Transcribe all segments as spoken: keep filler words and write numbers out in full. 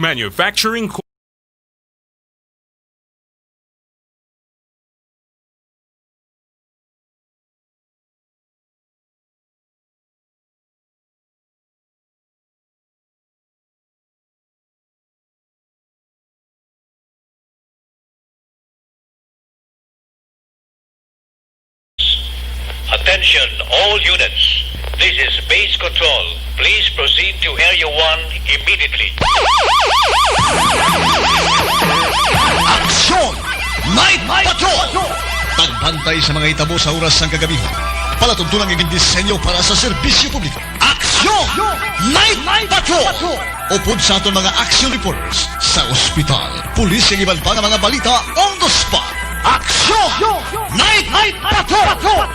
Manufacturing Co- Attention, all units. This is Base Control. Please proceed to Area one immediately. Aksyon! Night Patrol! Pagbantay sa mga hitabo sa oras sang kagabihan. Palatuntunan nga gindisenyo para sa serbisyo publiko. Aksyon! Night Patrol! Upod sa aton mga action reporters sa ospital, pulis, kag iban pa nga mga balita on the spot. Aksyon! Night Patrol!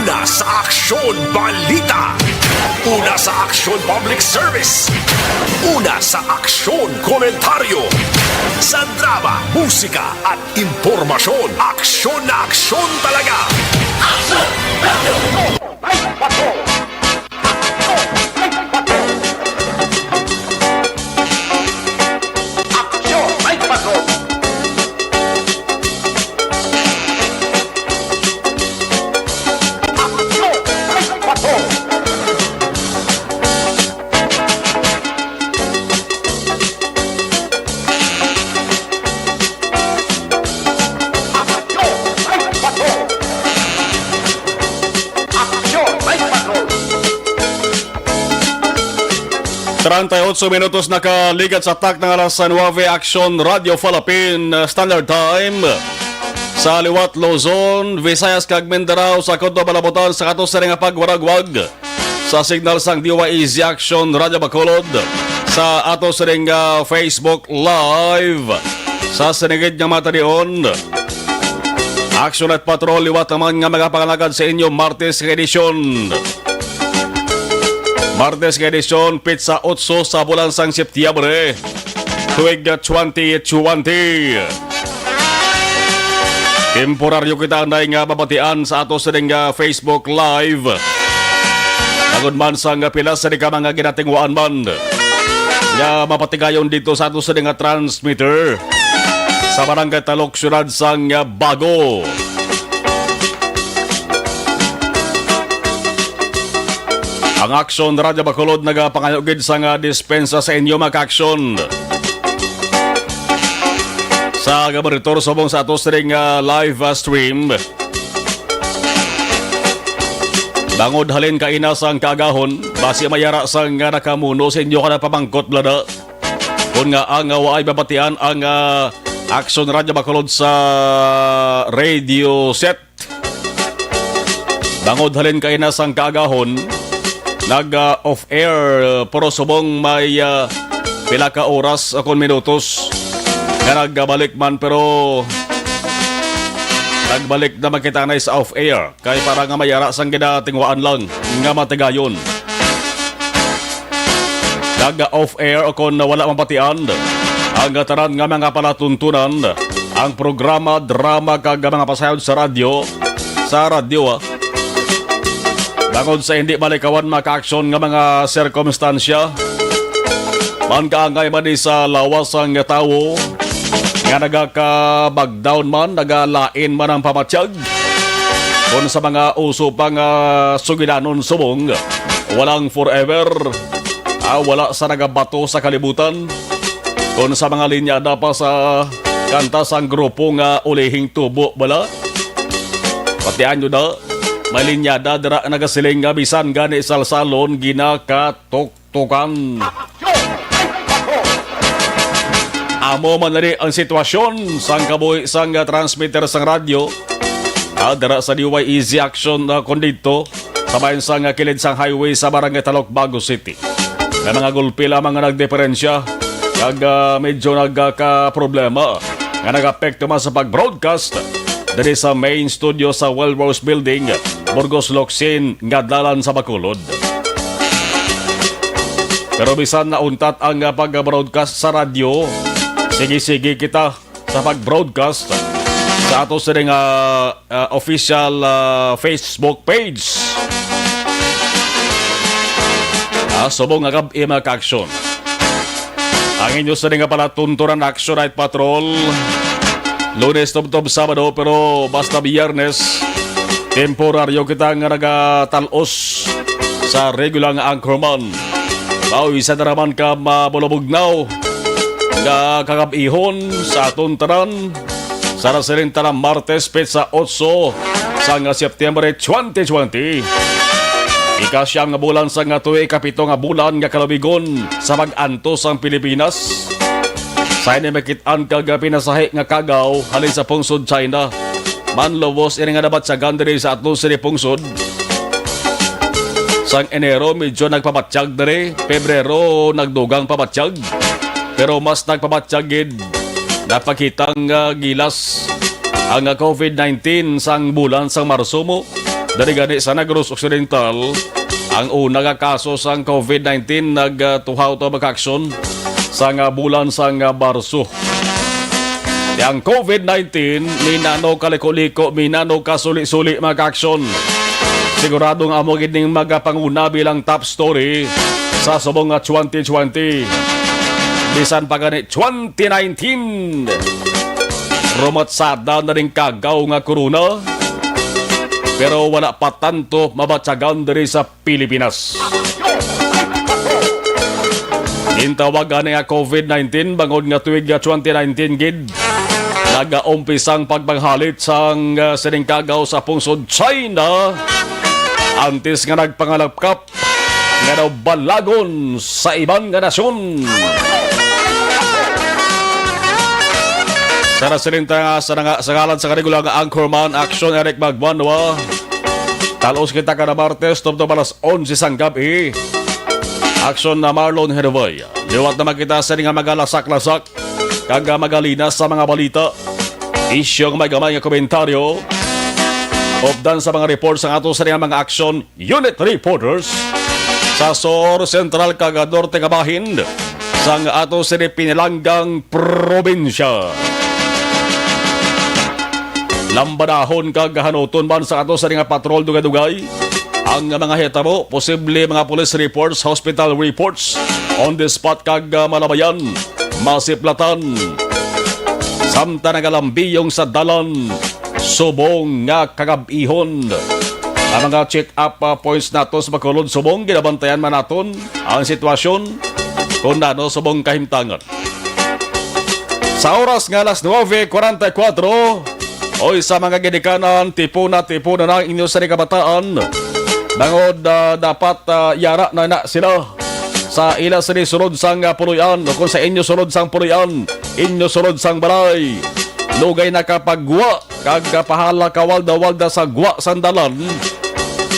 Una sa Aksyon Balita. Una sa Aksyon Public Service. Una sa Aksyon Komentaryo. Sa drama, musika at impormasyon, aksyon na aksyon talaga. Aksyon! Aksyon! Aksyon! Aksyon! Aksyon! Treinta y ocho minutos nakaligat sa takna nga alas nuebe, Aksyon Radyo Falapin, uh, Standard Time. Sa liwat Luzon, Visayas, kag Mindanao, sa kutob balabutan sa ato sini nga pagwaragwag sa signal sang D Y E Z Aksyon Radyo Bacolod, sa ato sini nga Facebook Live. Sa sinigid nga matanion, Aksyon at Patrol liwat naman nga magapangalagad sa inyo Martes nga edisyon. Martes nga edisyon, petsa otso sa bulan sang Setyembre, tuig twenty twenty. Temporaryo kita anday nga mabatian sa ato sining, ah, Facebook Live. Agod man sang pila sa di ka mga ginatingwaan man nga mapatigayon dito sa ato sining nga transmitter sa Barangay Talok, Siyudad sang Bago. Ang Aksyon Radyo Bacolod nagapangayo gid sang, ah, dispensa sa inyo, mga ka-aksyon, sa gabaritor subong sa ato sining, ah, live, ah, stream. Bangod halin kaina sang kaagahon, basi may ara sang, ah, nakamuno sa inyo ka nagpamangkot, bala na. Kon ngaa nga waay mabatian ang, ah, Aksyon Radyo Bacolod sa radio set. Bangod halin kaina sang kaagahon, nag, ah, off air, pero subong may, ah, pila ka oras o kon minutos nga nagbalik man, pero nagbalik na man kita anay sa off air. Kay para nga may ara sang ginatingwaan lang nga matigayon. Nag-off air o kon wala mabatian ang tanan nga mga palatuntunan, ang programa, drama, kag mga pasayod sa radyo, sa radyo, ah. Bangod sa hindi malikawan, mga ka-aksyon, nga mga sirkumstansya, man kaangay man ni sa lawas ang tawo, nga nagakabagdaon man, nagalain man ang pamatyag. Kon sa mga uso pa nga sugilanon subong, walang forever, ah, wala sa nagabato sa kalibutan. Kon sa mga linyada pa sa kanta sang grupo nga Ulihing Tubo, bala? Patian nyo na, may linyada dira nagasiling nga bisan gani salsalon, ginakatok tukan. Amo man na ni ang sitwasyon sang kabuhi sang transmitter sang radyo. Ah, dira sa D Y E Z Action, ah, kon didto, sa bahin sang kilid sang highway sa Barangay Talok, Bago City. May mga gulpi lamang nga nagdiperensya, kag, ah, medyo nagkaproblema nga nag-apekto man sa pag-broadcast diri sa main studio sa Wellworks Building, Burgos Locsin nga dalan sa Bacolod. Pero bisan nauntat ang, ah, pag-broadcast sa radyo, sige-sige kita sa pag-broadcast sa ato sini nga, ah, official, ah, Facebook page. Ah, subong nga gab-i, mga ka-aksyon, ang inyo sini nga palatuntunan, Action Night Patrol, Lunes tubtob Sabado, pero basta Biyernes, temporaryo kita nga nagatal-os sa regular nga anchorman. Pawisan na naman ka mabulabugnaw nga kagab-ihon sa aton tanan. Sa nasiling tanan Martes, petsa otso sang September twenty twenty. Ika-siyam nga bulan sang tuig, ikapito nga bulan nga kalubigon sa pag-antos sang Pilipinas. Sa ini makit-an kag pinasahi nga kagaw halin sa pungsod China. Manlubos ini nga nabatyagan diri sa aton sini pungsod. Sang Enero, medyo nagpabatyag diri. Pebrero, nagdugang pabatyag. Pero mas nagpabatyag gid, napakitang, ah, gilas ang, ah, COVID nineteen sang bulan sang Marso mo. Diri gani sa Negros Occidental, ang una nga kaso sang COVID nineteen nag, ah, tuhaw to, mga ka-aksyon, sang, ah, bulan sang, ah, Marso. Ti ang COVID nineteen, minano kaliko-liko, minano kasuli-suli, mga ka-aksyon. Sigurado nga amo gid ning magapanguna bilang top story sa subong nga twenty twenty. Bisan pa gani twenty nineteen, rumatsada na ning kagaw nga corona, pero wala pa tanto mabatyagan diri sa Pilipinas. Gintawag ani nga COVID nineteen bangod nga tuig nga twenty nineteen gid nagaumpisang pagpanghalit sang, ah, sining kagaw sa pungsod China, antes nga nagpangalapkap nga daw balagon sa iban nga nasyon. Sa nasiling ta nga sa, nga, sa ngalan sa karegulang anchorman, Action Eric Magbanwa, talos kita kada Martes tubtob alas onse sang gab-i. Action na Marlon Hervey. Liwat naman kita sa nga magalasak-lasak kag magalinas sa mga balita. Isyong may gamay nga komentaryo. Updan sa mga report sa ato sa mga action unit reporters sa Sur, Central kag Norte nga bahin sang ato sini pinalanggang probinsya. Lambadahon kag hanuton man sa ato sa nga patrol dugay-dugay ang mga hitabo, posible mga police reports, hospital reports, on the spot kag, ah, malabayan, masiplatan. Samtang nagalambiyong sa dalan, subong nga kagab-ihon. Ang mga check-up, ah, points nato sa Bacolod subong ginabantayan man naton ang sitwasyon kung nano subong kahimtangan. Sa oras nga alas nuebe cuarenta y cuatro, oy, sa mga ginikanan, tipuna, tipuna na ang inyo sa kabataan. Bangod, ah, dapat, ah, yara na na sila sa ila sini sulod sang, ah, puloy-an, o kung sa inyo sulod sang puloy-an, inyo sulod sang balay. Lugay na kapagwa kag kapahala ka walda-walda sa gwa sang dalan.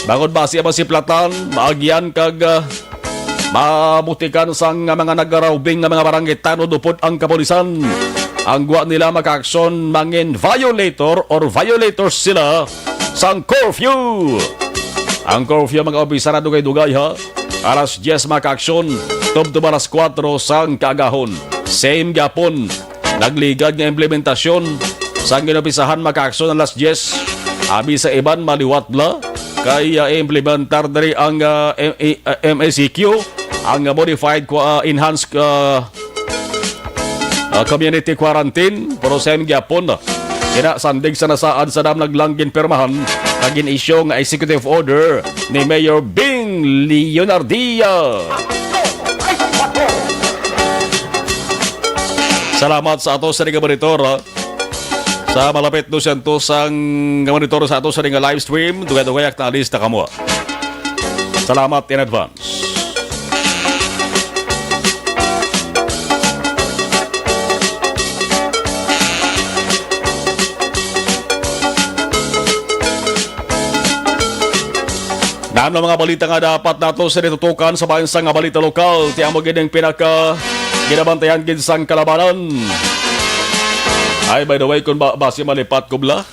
Bangod basi ang masiplatan, maagyan kag, ah, mabutikan sang mga nagarawbing nga mga barangay tanod upod ang kapulisan. Ang gwa nila makaaksyon mangin violator or violators sila sang curfew. Ang curfew, mga opisina, dugay-dugay, ha. Alas diyes makaaksyon, tubtob alas kuwatro sang kaagahon. Same gyapon, nagligad nga implementasyon sang ginumpisahan makaaksyon alas diyes. Abi sa iban, maliwat la kay, ah, implementar diri ang, ah, M-, ah, M A C Q, ang, ah, modified qua-, ah, enhanced, ah, ah, community quarantine, pero same gyapon. Kinasandig sa nasaad sa dam naglanggin pirmahan kag gin-issue nga executive order ni Mayor Bing Leonardia. Salamat sa ato sa nga monitor, ha. Sa malapit dusyentos ang monitor sa ato sa nga live stream, dugay-dugay ak naalis na kamo. Salamat in advance. Nano mga balita nga dapat nato sa ditutukan sa bahin sa nga balita lokal? Ti amo gid ang pinaka ginabantayan gid sang kalabanan. Ay, by the way, kung ba, basi malipat ko bla?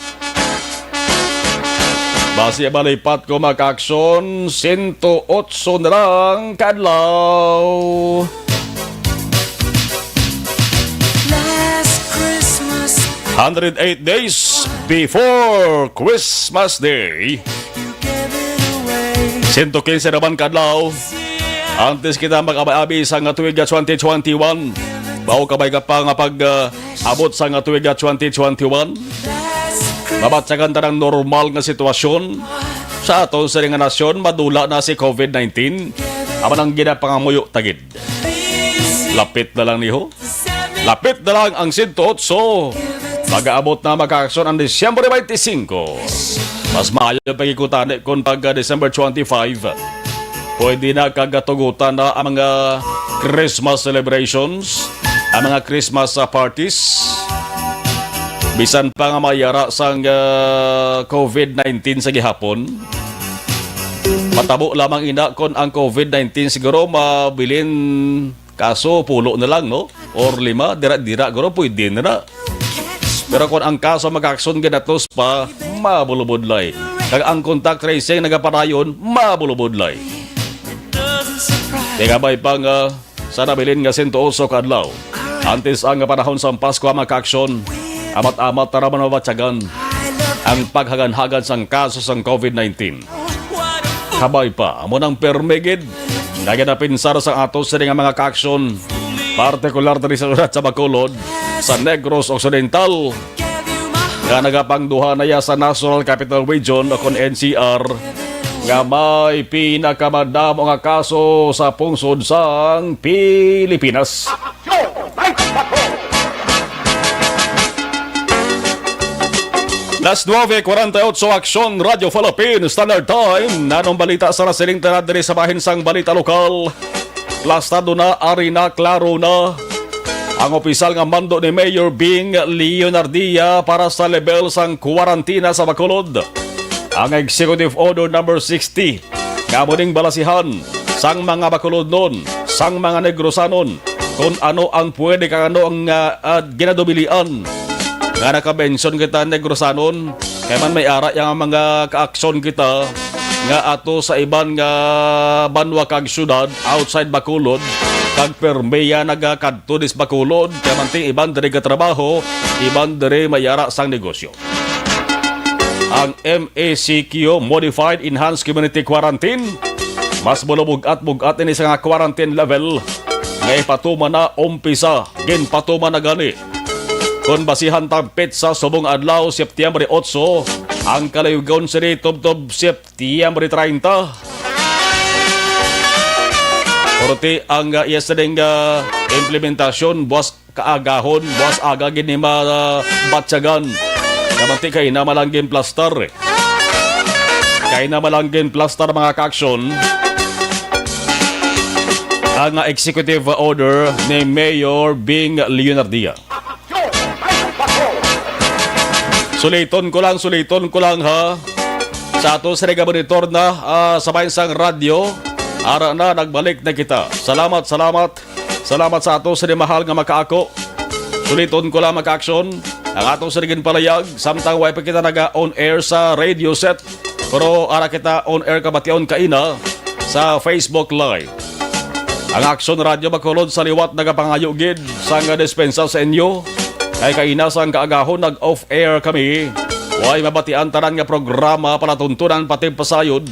Basi malipat ko, mga kaaksyon, sento otso na lang kadlaw. Last Christmas, Hundred eight days before Christmas Day. Sento quince naman kadlaw. Antes kita mag-abi-abi sa nga tuig nga twenty twenty-one. Mao kabay ka pa nga pag, ah, abot sa nga tuig nga twenty twenty-one. Mabatyagan ta ng normal nga sitwasyon sa aton sa nga nasyon, madula na si covid nineteen. Amo nang ginapangamuyo tagid. Lapit na lang niho. Lapit na lang ang sento otso. Mag-aabot na, mga kaaksyon, ang Disyembre twenty-five. Mas maayo pa gikutani kung pagka December twenty-five, pwede na kagatugutan na ang mga Christmas celebrations, ang mga Christmas, ah, parties. Bisan pa nga mayara sang, ah, covid nineteen sa gihapon, matabo lamang ina kon ang covid nineteen siguro mabilin kaso pulo na lang, no? Or lima, dira-dira, guro, pwede na na. Pero kung ang kaso, mga kaaksyon, ginatos pa, mabulubudlay. Kag ang contact tracing nagapadayon, mabulubudlay. Kaya kabay pa nga sa nabilin nga sento otso ka adlaw, antes ang panahon sang Pasko, mga kaaksyon, amat-amat ta naman mabatyagan ang paghaganhagan sang kaso sang covid nineteen. Kabay pa, amo nang permi gid nga ginapinsar sang ato sini nga mga kaaksyon, partikular diri sa syudad sa Bacolod, sa Negros Occidental, nga nagapangduha na ya sa National Capital Region o kon N C R, nga may pinakamadamo nga kaso sa pungsod sang Pilipinas. Las nueve cuarenta y ocho, Aksyon Radio Philippines Standard Time. Nanong balita sa nasiling tanan diri sa bahin sang balita lokal? Plastado na, ari na, klaro na ang opisyal nga mando ni Mayor Bing Leonardia para sa level sang kwarantina sa Bacolod. Ang Executive Order Number sixty nga amo ning balasihan sang mga Bacolodnon, sang mga Negrosanon, kung ano ang pwede kag ano ang, ah, ah, ginadubilian. Nga nakabensyon kita Negrosanon, kay man may ara yang mga kaaksyon kita nga ato sa iban nga banwa kag syudad outside Bacolod, kag permi ya nagakadto dis Bacolod, kay man ting iban diri gatrabaho, iban diri may ara sang negosyo. Ang M E C Q, Modified Enhanced Community Quarantine, mas bulubog-at-bug-at ini sa nga quarantine level nga ipatuman na umpisa, ginpatuman na gani. Kon basihan ta ang petsa subong adlaw, Septyembre otso, ang kalayugon sini tubtob Septyembre treinta. Pero ti ang, ah, iya sining, ah, implementasyon buwas kaagahon, buwas aga gid ni mabatyagan. Kamanti kay na malanggin plastar, eh. Kay na malanggin plastar, mga kaaksyon, ang, ah, executive order ni Mayor Bing Leonardia. Suliton ko lang, suliton ko lang, ha. Sa ato sa monitor na, ah, sa bahin sang radyo, ara na, nagbalik na kita. Salamat, salamat. Salamat sa ato sa mahal nga makaako. Suliton ko lang, mga kaaksyon, ang ato sa ginpalayag, samtang way pa kita naga on air sa radio set, pero ara kita on air kabation kaina sa Facebook Live. Ang Aksyon Radio Bacolod sa liwat nagapangayo gid sang dispensa sa inyo. Kay kaina sang kaagahon nag-off air kami. Way mabatian tanan nga programa, palatuntunan, pati pasayod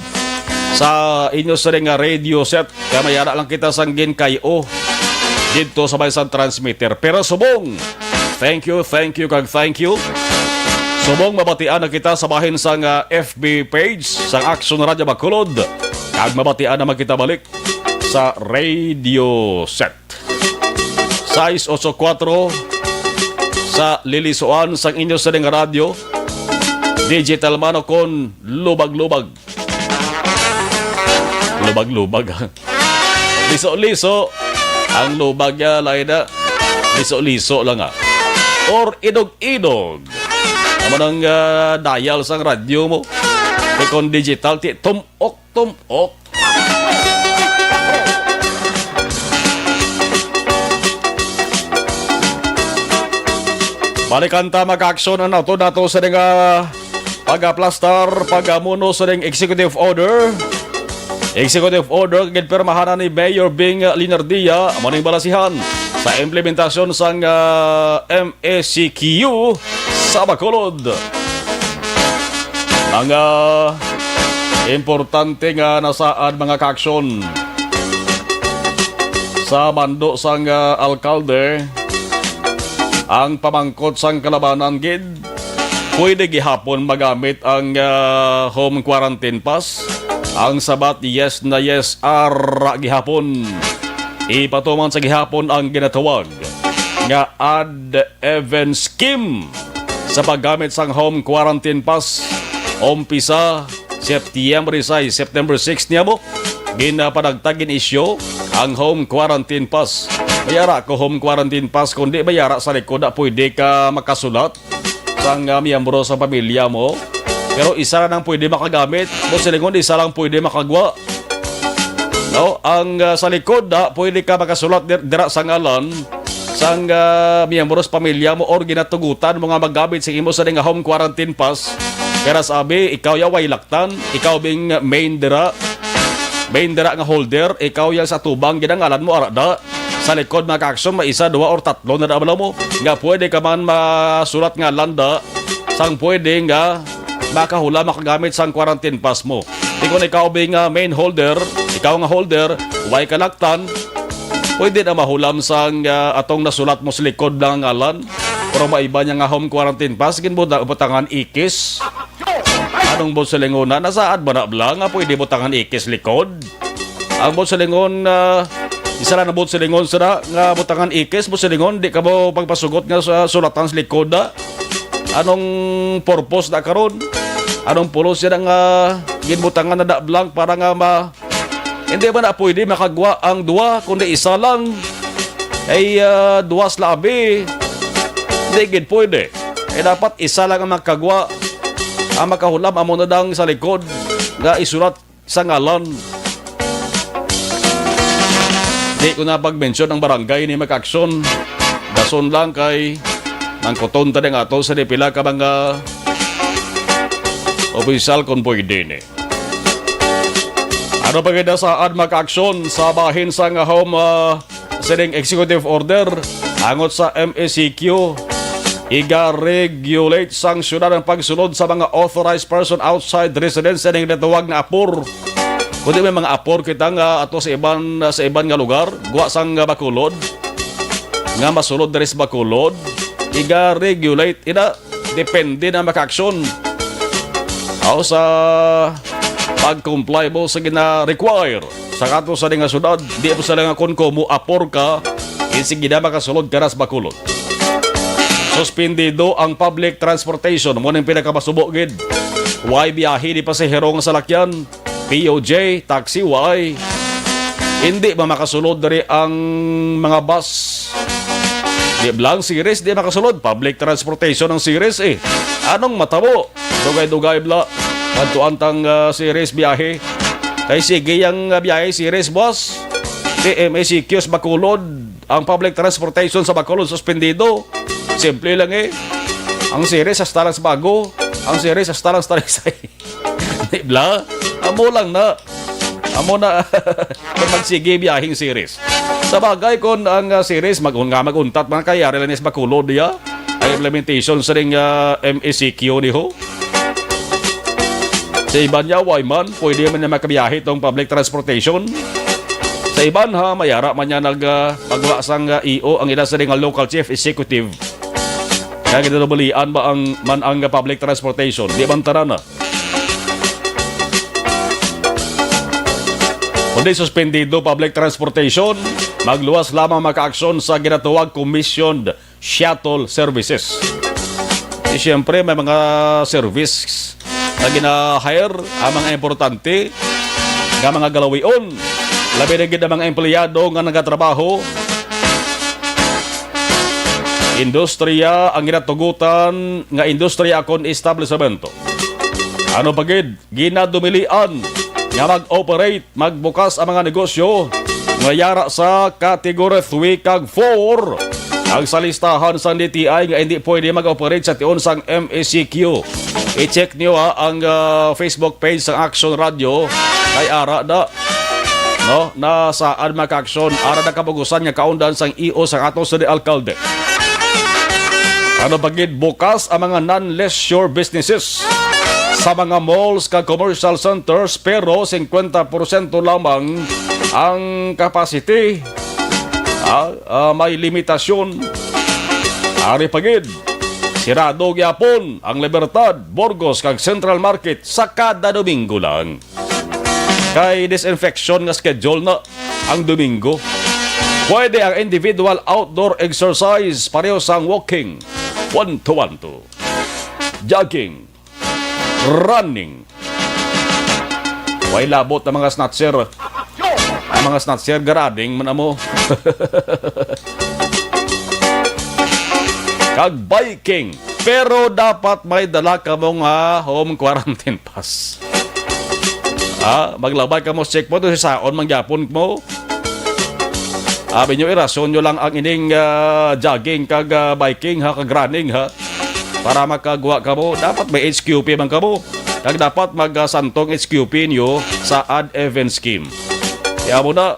sa inyo sining nga radio set. Kaya may ara lang kita sang ginkay-o dito sa may sang transmitter. Pero subong, thank you, thank you, kag thank you. Subong mabatian na kita sa bahin sang, ah, F B page sang Aksyon Radio Bacolod. Kag mabatian naman kita balik sa radio set. Sais otso kuwatro sa lilisuan sang inyo sining radyo. Digital man o kon lubag-lubag. Lubag-lubag, ha? Liso-liso. Ang lubag, ah, lain na. Liso-liso lang, ah. Or idog-idog. Amo nang, ah, dial sang radyo mo. Di kon digital, ti tumok, tumok. Balikan ta, mga ka-aksyon, ang nato nato sa nga pag-aplastar, pag-amuno sa ning executive order. Executive order ginpirmahan ni Mayor Bing Linardia, amo ning balasihan sa implementasyon sang, ah, M A C Q sa Bacolod. Mga importante nga nasaad, mga ka-aksyon. Sa bando sang, ah, alkalde, ang pamangkot sang kalabanan gid, pwede gihapon magamit ang, ah, home quarantine pass. Ang sabat, yes na yes, ara gihapon. Ipatuman sa gihapon ang ginatawag nga ad even scheme sa paggamit sang home quarantine pass. Umpisa September sais, September six niya mo, ginapanagtag, gin-issue ang home quarantine pass. May ara ko home quarantine pass, kundi may ara sa likod na pwede ka makasulat sang, ah, miyembro sa pamilya mo. Pero isa lang ang pwede makagamit. Buot silingon, isa lang pwede makagwa. No, ang, ah, sa likod, ah, pwede ka makasulat dir-, dira sa ngalan sang, ah, miyembro sa pamilya mo or ginatugutan mo nga magamit sa imo sa nga home quarantine pass. Pero sabi, ikaw ya way laktan, ikaw bing main dira, main dira nga holder, ikaw ya sa tubang, ginangalan mo ara da. Sa likod, mga ka-aksyon, may isa, duha, or tatlo na da bala mo nga pwede ka man masulat ngalan da sang pwede nga makahulam, makagamit sang quarantine pass mo. Di kon ikaw bing, ah, main holder, ikaw nga holder, way ka laktan, pwede na mahulam sang, ah, atong nasulat mo sa likod nga ngalan. Pero may iba niya nga home quarantine pass, ginbuta-, butangan ikis. Anong buot silingon na? Nasaad ba na bala nga pwede butangan ikis likod? Ang buot silingon, ah, isa lang na buot silingon sila nga butangan ikis, buot silingon, di ka mo pagpasugot nga sa sulatan sa likod na. Anong purpose na karon? Anong pulos yan ang, ah, ginbutangan na da blank para nga ma-, hindi ba na pwede makagwa ang duwa, kundi isa lang? Ay, ah, duwas labi. Hindi gid pwede. Eh, dapat isa lang ang makagwa. Ang makahulam amo na dang sa likod nga isulat sa ngalan. Di ko na pag-mention ang barangay ni, mga ka-aksyon. Dason lang kay mangkuton ta nga ato sa di pila ka mga opisyal kung pwede ni. Ano pa gid sa mga ka-aksyon sa bahin sa nga home, ah, sining executive order angot sa M A C Q, iga-regulate sang syudad ang pagsulod sa mga authorized person outside residence sa ginatawag nga apor. Kundi may mga apor kita nga ato sa iban, sa iban nga lugar, gwa sang, ah, Bacolod, nga masulod diri sa Bacolod, iga-regulate ina, depende na makaaksyon. Aw sa pag-comply mo sa gina-require sa kato sa nga syudad, di mo sila nga kon komo apor ka, eh, sige na makasulod ka na sa Bacolod. Suspendido ang public transportation, mo ning pinakamasubo gid. Why biyahe ni pasahero nga salakyan? P O J, taxi, why? Hindi ba makasulod diri ang mga bus? Di bala ang Ceres, di makasulod. Public transportation ang Ceres eh. Anong matabo? Dugay-dugay bala. Kadtuan tang, ah, Ceres biyahe. Kay sige ang, ah, biyahe Ceres, boss. T M A C Q sa Bacolod. Ang public transportation sa Bacolod suspendido. Simple lang eh. Ang Ceres hasta lang sa Bago. Ang Ceres hasta lang sa Talisay. Di bala? Amo lang na. Amo na. Kung magsige biyaheng Ceres. Sa bagay, kung ang, ah, Ceres, mag-, nga mag-untat, mga kayari lang ni sa Bacolod, ya. Ang implementation sa ring, ah, M A C Q ni ho. Sa iban niya, way man, pwede man niya makabiyahe tong public transportation. Sa iban, ha, may ara man niya nag, ah, pagwa sang, ah, E O, ang ila sa ring, ah, local chief executive. Kaya ginadabalian ba ang, man ang, ah, public transportation? Di man tanan, ah. Kundi suspendido public transportation, magluwas lamang makaaksyon sa ginatawag commissioned shuttle services. Di siyempre, may mga service na gina-hire ang mga importante nga mga galawion. Labi na gid ang mga empleyado nga nagatrabaho industriya ang ginatugutan nga industriya kon establisamento. Ano pa gid, ginadumilian nga mag-operate, magbukas ang mga negosyo nga yara sa Category three kag four. Ang sa listahan sang D T I nga hindi pwede mag-operate sa tion sang M E C Q. I-check niyo, ha, ang, ah, Facebook page sang Action Radio. Kay ara na, no, na sa Admac Action, ara na kabugusan nga kaundan sang E O sang ato city alkalde. Ano pa gid, bukas ang mga non-leisure businesses sa mga malls kag commercial centers, pero singkwenta porsyento lamang ang capacity. Ah, ah, may limitasyon. Ari pa gid, sirado gyapon ang Libertad, Burgos kag Central Market sa kada Domingo lang. Kay disinfection nga schedule na ang Domingo. Pwede ang individual outdoor exercise, pareho sang walking, one to one to, jogging, running. Way labot ang mga snatcher. Ang mga snatcher, garading man amo. Kag biking. Pero dapat may dala kamo nga home quarantine pass. Ah, maglabay kamo sa checkpoint, saon man gyapon mo. Abi nyo, irason nyo lang ang ining, ah, jogging kag, ah, biking, ha, kag running, ha. Para makagwa kamo, dapat may H Q P man kamo. Kag dapat magsantong H Q P nyo sa ad event scheme. Kaya mo na,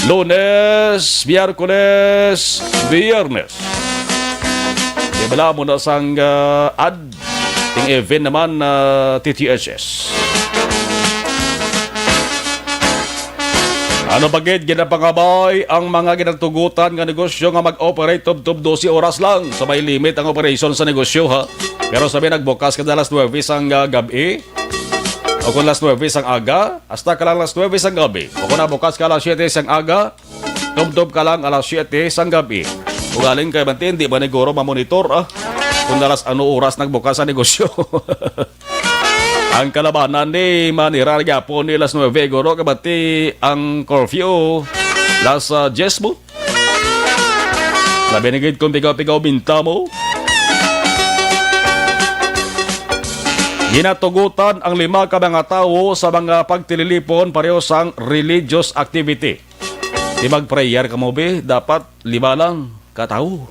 Lunes, Miyerkules, Biyernes. Di bala mo na sang, ah, ad, ting event naman, ah, T T H S. Ano pa gid, ginapangabay ang mga ginatugutan nga negosyo nga mag-operate tubtob dose oras lang. So, may limit ang operation sa negosyo, ha. Pero sabi, nagbukas ka na alas nuwebe sang, ah, gab-i, o kung alas nuwebe sang aga, hasta ka lang alas nuwebe sang gabi. O kung nabukas ka alas siyete sang aga, tubtob ka lang alas siyete sang gabi. Ugaling kay manti, hindi ba ni guro mamonitor, ah, kung alas ano oras nagbukas ang negosyo? Ang kalabanan ni manira gyapon ni alas nuwebe, guro, kabati ang curfew alas, ah, diyes mo. Labi na gid kung pigaw-pigaw binta mo. Ginatugutan ang lima ka mga tawo sa mga pagtililipon pareho sang religious activity. Di mag-prayer ka mo, be, dapat lima lang ka tawo.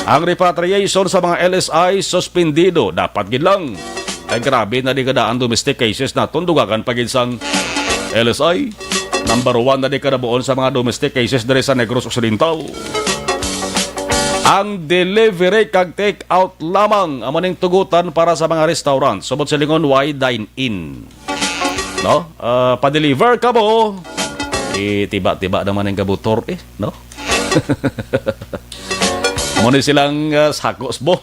Ang repatriation sa mga L S I suspendido, dapat gid lang. Ay, grabe na di kadaan domestic cases naton, dugagan pa gid sang L S I. Number one na di kadabuon sa mga domestic cases diri sa Negros Occidental. Ang delivery kag take out lamang amo ning tugutan para sa mga restaurant. Subot silingon, way dine-in. No? Ah, pa-deliver ka mo. Eh, tiba-tiba naman ang kabutor eh, no? Amo ni silang, ah, sakos bon.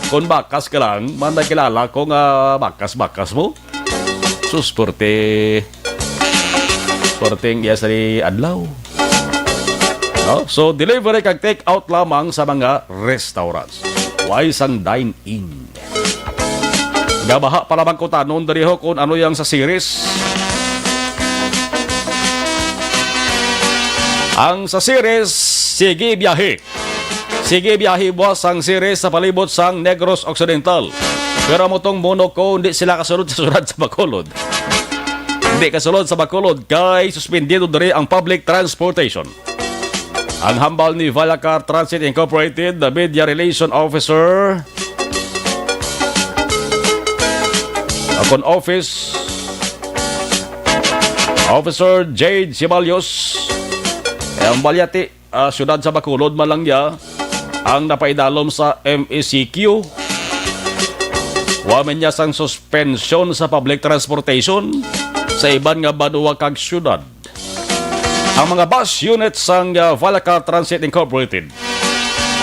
Kung bakas ka lang, man, nakilala ko nga bakas-bakas mo. Sus, pwerte. Pwerte ang iya sa adlaw. No? So, delivery kag take out lamang sa mga restaurants. Way sang dine-in. Gabaha pa lamang kutanon diri ho kung ano yang sa series. Ang sa series, sige biyahe. Sige biyahe buwas ang series sa palibot sang Negros Occidental. Pero amo tong mono ko, hindi sila kasulod sa syudad sa Bacolod. Hindi kasulod sa Bacolod kay suspendido diri ang public transportation. Ang hambal ni Valacar Transit Incorporated, the media relation officer, akon office, Officer Jade Ceballos, eh, ang balyati, ah, siyudad sa Bacolod man lang niya ang napaidalom sa M E C Q. Wa man niya sang suspensyon sa public transportation sa iban nga banwa kag siyudad. Ang mga bus unit sang, ah, Valacar Transit Incorporated,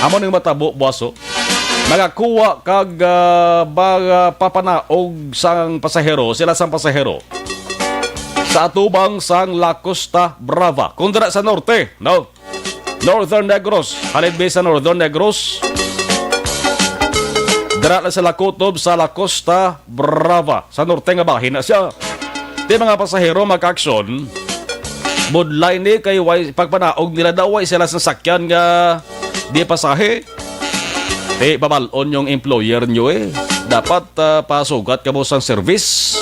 amo ning matabo, buwaso, nagakuha kag, ah, mga papanaog sang pasahero, sila sang pasahero, sa atubang sang La Costa Brava. Kung dira sa norte, no? Northern Negros, halin bi sa Northern Negros. Dira na sila kutob sa La Costa Brava, sa norte nga bahin na siya. Ti mga pasahero, mga kaaksyon, budlay ni kay way pagpanaog nila daw, way sila sasakyan nga di pasahe. Ti, babal-on yung employer nyo eh. Dapat, ah, pasugat kamo sang service.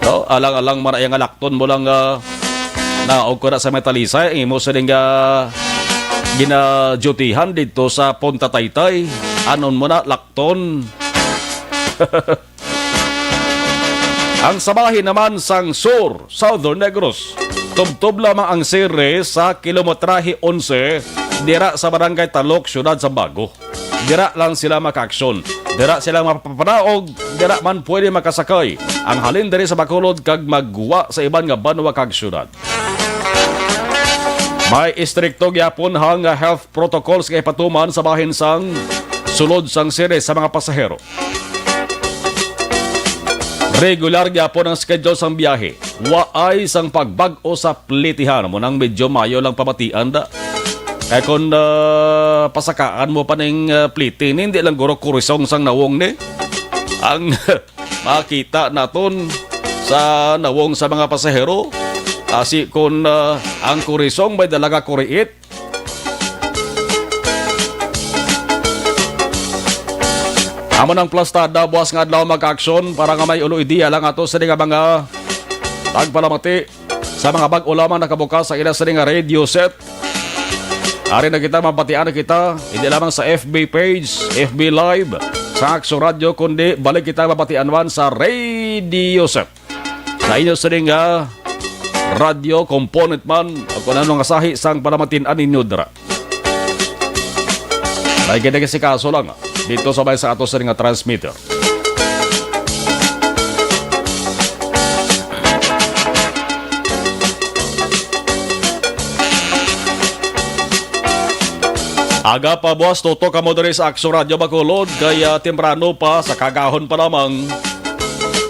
No? Alang-alang man ay nga lakton mo lang, ah, naog ko na sa Metalisay, ang imo sining, ah, ginadyutihan dito sa Punta Taytay. Anon mo na, lakton. Ang sabahin naman sang Sur, Southern Negros, tubtob lamang ang sire sa kilometrahe onse, dira sa Barangay Talok, Siyudad sa Bago. Dira lang sila makaaksyon. Dira sila mapapanaog, dira man pwede makasakay ang halin diri sa Bacolod kag magwa sa iban nga banwa kag syudad. May istrikto gyapon hang health protocols nga ipatuman sa bahin sang sulod sang sire sa mga pasahero. Regular gyapon ang schedule sang biyahe. Waay sang pagbag-o sa plitihan. Amo nang medyo mayo lang pamatian da. Kay kung, ah, pasakaan mo pa ning, ah, pliti ni, hindi lang guro kurisong sang nawong ni. Ang makita naton sa nawong sa mga pasahero, asi kung, ah, ang kurisong may dala nga kuriit, amo nang plastada buwas nga adlaw magka-aksyon para nga may ulo ideya lang ato sa nga mga pagpalamati sa mga bag-o lamang nakabukas sa ila sini nga radio set. Ari na kita, mabatian na kita, hindi lamang sa F B page, F B Live, sa Aksyon Radio, kundi balik kita mabatian man sa radio set. Sa inyo sini nga radio component man, o kung ano nga sahi sang palamatian ninyo dira. May ginagasikaso lang dito sa may sa ato sa nga transmitter. Aga pa, boss, tutok kamo diri sa Aksyon Radio Bacolod, kay, ah, temprano pa, sa kagahon pa lamang.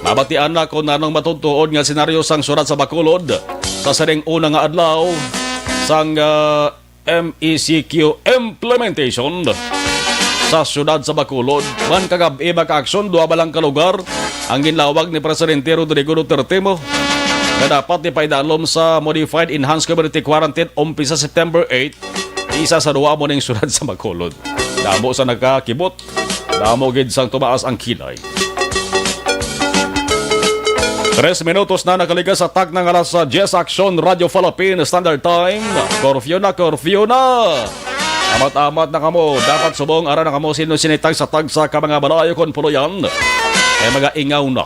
Mabatian na kung anong matuntuod nga senaryo sang syudad sa Bacolod sa sining una nga adlaw sang, ah, M E C Q implementation sa siyudad sa Bacolod. Man kagab-i, makaaksyon duha ba lang ka lugar ang ginlawag ni Presidente Rodrigo Duterte mo nga dapat ipaidalom sa Modified Enhanced Community Quarantine umpisa September eight, isa sa duha mo ning siyudad sa Bacolod. Damo sa nakakibot. Damo gid sang tumaas ang kilay. Tres minutos na nakaligas sa takna nga alas diyes, Aksyon Radio Philippine Standard Time. Curfew na, curfew na! Amat-amat na kamo. Dapat subong ara na kamo sino sinitag sa tagsa ka mga balayo kon puloyan. Ay mga ingaw na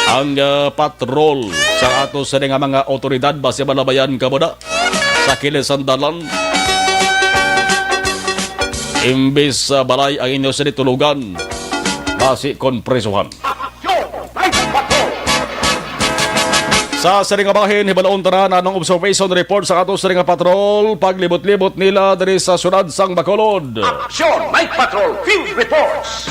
ang, ah, patrol sa ato sini nga mga awtoridad. Basi malabayan kamo na sa kilid sang dalan. Imbis sa balay ang inyo sini tulugan, basi kon prisuhan. Sa sini nga bahin, hibaloon tanan anong observation report sa ato sini nga patrol, paglibot-libot nila diri sa siyudad sang Bacolod. Aksyon, Mike Patrol, Field Reports.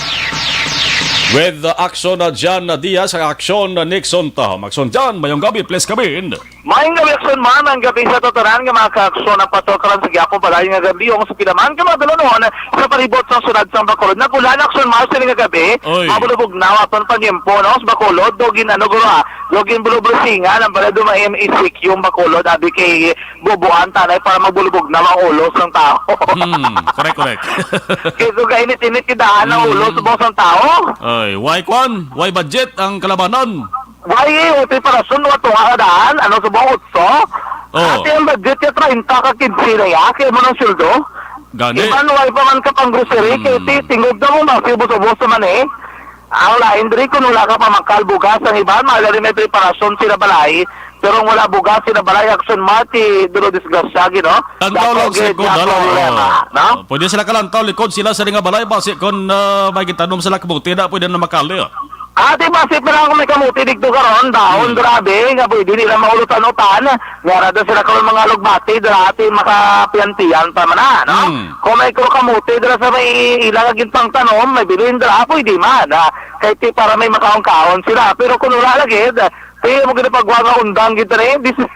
With the action na John Diaz, ang aksyon na Nixon Tahom. Aksyon John, mayong gabi, please come in. Maayong gabi, Aksyon Man, ang gabi sa tatanan nga mga kaaksyon ang patrol karon sa gyapon padayon nga gabi, ang sa pila man ka mga dalanon sa palibot sang siyudad sang Bacolod. Nag-ulan, Aksyon Man, sini nga gabi. Oy. Mabulubog na aton panyempo, no? Sa Bacolod, dogin ano guro, ah, dogin bulublusingan ang balay duma M E C Q ang Bacolod, abi kay bubuan tanay para magbulubog na ang ulo sang tao. Hmm, correct, correct. Kay so kainit-init kidaan ang ulo Mm. sa buong sang tao. Oy, why kwan? Why budget ang kalabanan? Why, eh, preparasyon wa to nga daan, ano, subong utso? Oh. Ate, ang budget ka treinta ka kinse na ya, kaya mo ng sweldo? Gani. Iban, why pa man ka pang grocery, Mm. kaya ti-, tingog na mo, mas ubos-ubos naman eh. Ang lain diri, kung wala ka pamakal bugas, ang iban, maaari may preparasyon sila balay, pero kung wala bugas sila balay, action mati, duro disgrasya, gid, no? Lantaw lang Dako, gid, siko, nga dala, problema, oh. no? Oh, pwede sila kalantaw, likod sila sa nga balay, basi kung, ah, may gitanom sila kabuti na, pwede na makali, oh. Ate, basi pa lang kung may kamuti dito karon, daon, Hmm. grabe, nga pwede nila maulutan-utan. Nga ra daw sila karon mga lugbati, dira ate, makapian-pian pa man na, no? Hmm. Kung may kuro kamuti, dira sa may ilang agin pang tanom, may bilin, dira, pwede man, ah. Kay ti, para may makaon-kaon sila. Pero kung wala lagi, ti, mo ginapagwa nga undang gid na, eh. Dis-,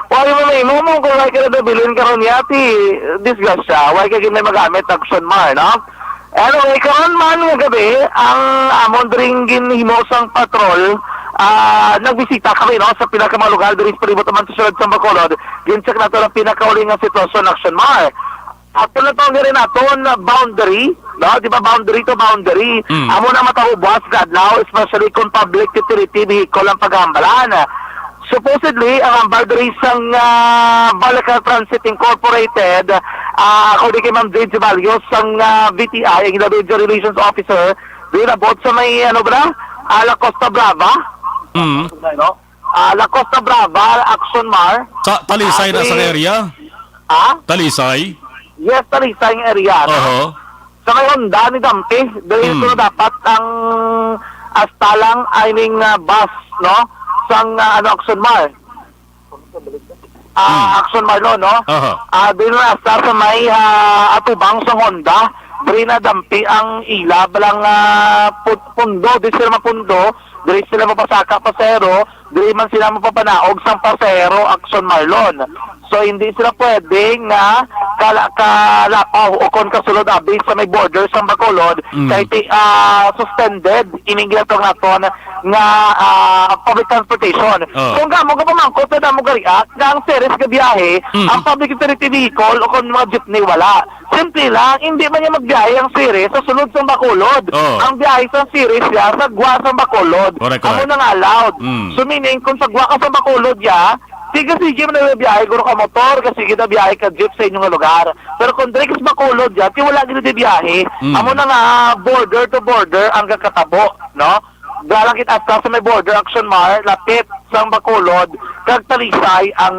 wala mo may imumong kung may ka na bilin karon niya, ti, disgrasya. Wala ka gid may magamit, action mar, no? Anyway, karon man nga gabi, ang amon dring ginhimo sang patrol, ah, nagbisita kami, no, sa pinaka mga lugar diri sa palibot naman sa siyudad sa Bacolod. Gincheck nato ang pinakauli nga sitwasyon, Action Mar. Ato na to ang diri naton na boundary, no? Di ba, boundary to boundary? Mm. Amo na matabo buwas nga adlaw, especially kung public utility vehicle ang paghambalan. Supposedly, ang hambal diri sang, ah, Balican Transit Incorporated, ah, according kay Ma'am Jade Ceballos, sang, ah, V T I, ang Indian Relations Officer, diri na buot sa may, ano ba na? Ah, La Costa Brava. Mm. No? Ah, La Costa Brava, Action Mar. Sa Talisay Ah, na sa di- area? Ha? Talisay? Yes, Talisay nga area, no? Oho. Sa may Honda ni Dampi, dahil Hmm. ito na dapat ang hasta lang, I mean, ah, bus, no? Sang, ah, ano, Action Mar. Ah, Hmm. Action Mar, no? Oho. Ah, dahil na hasta sa may, ah, atubang sa Honda, diri na Dampi ang ila, balang, ah, put-, pundo, di sila mapundo, diri sila mapasaka pasero, diri man sila mapapanaog sang pasero, Action Marlon. So, hindi sila pwede nga kala-, kalapaw o kon kasulod abi sa may border sang Bacolod, Mm. kay ti-, ah, suspended ining ginatawag naton nga, ah, public transportation. Oh. So, ang amo nga pamangkot na damo gariak nga ang series nga biyahe, Mm. ang public utility vehicle o kon mga jeepney, wala. Simple lang, hindi man niya magbiyahe ang series sa sulod sang Bacolod. Oh. Ang biyahe sang series niya sa gwa sang Bacolod. Correct, Amo correct. na nga allowed. Mm. So, meaning, kung sa gwa ka sa Bacolod ya, sige, sige man na biyahe, guro ka motor, kasi sige na biyahe ka jeep sa inyong lugar. Pero kung diri ka sa Bacolod ya, ti wala gid di biyahe. Mm. Amo na nga, border to border ang kakatabo, no? Galakit hasta sa may border, Action Mar, lapit sang Bacolod, kag Talisay ang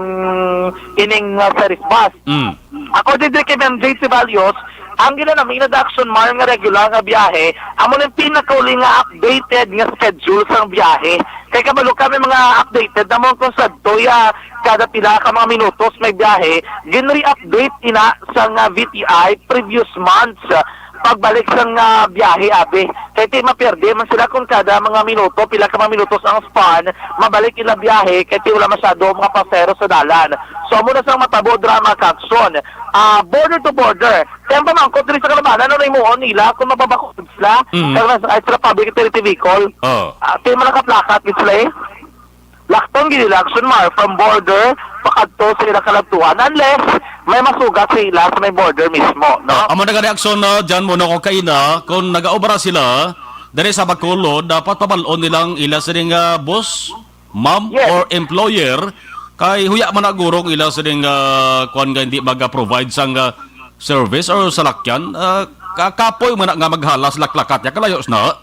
ining, uh, series bus. Mm. According diri kay Ma'am Jade Ceballos, ang ginanamina da Action Mar nga regular nga biyahe, amo lang pinakauli nga updated nga schedule sang biyahe. Kay kabalo kami mga updated, namon kung sadto ya kada pila ka mga minutos may biyahe, gin-re-update ina sang, uh, V T I previous months, uh, pagbalik sang, uh, biyahe, abi. Kay ti mapierde man sila kung kada mga minuto, pila ka mga minutos ang span, mabalik ila biyahe, kay ti wala masyado mga pasahero sa dalan. So, amo na sang matabo, drama, kaksyon. Ah, border to border. Kaya ang pamangkot diri sa Kalabanan, ano na himuon nila kung mapabakod sila? Mm. Kaya mas, ay sila public utility vehicle. Oh. Ah, kaya malakaplakat gid sila eh. Lakton gid nila, Action Mar, from border pakadto sa ilang kaladtuan, unless may masugat sa ila sa may border mismo, no? Ah, amo na gani, Action, ah, dyan muna ko kaina, kung nagaobra sila diri sa Bacolod, dapat pabal-on nilang ila sining, ah, boss, ma'am, Yes. or employer, kay huya man na gurong ila sining, ah, kuwan nga hindi mag-provide sang, ah, service or salakyan, ah, ka-, kapoy man na nga maghalas laklakat ya, kalayo na.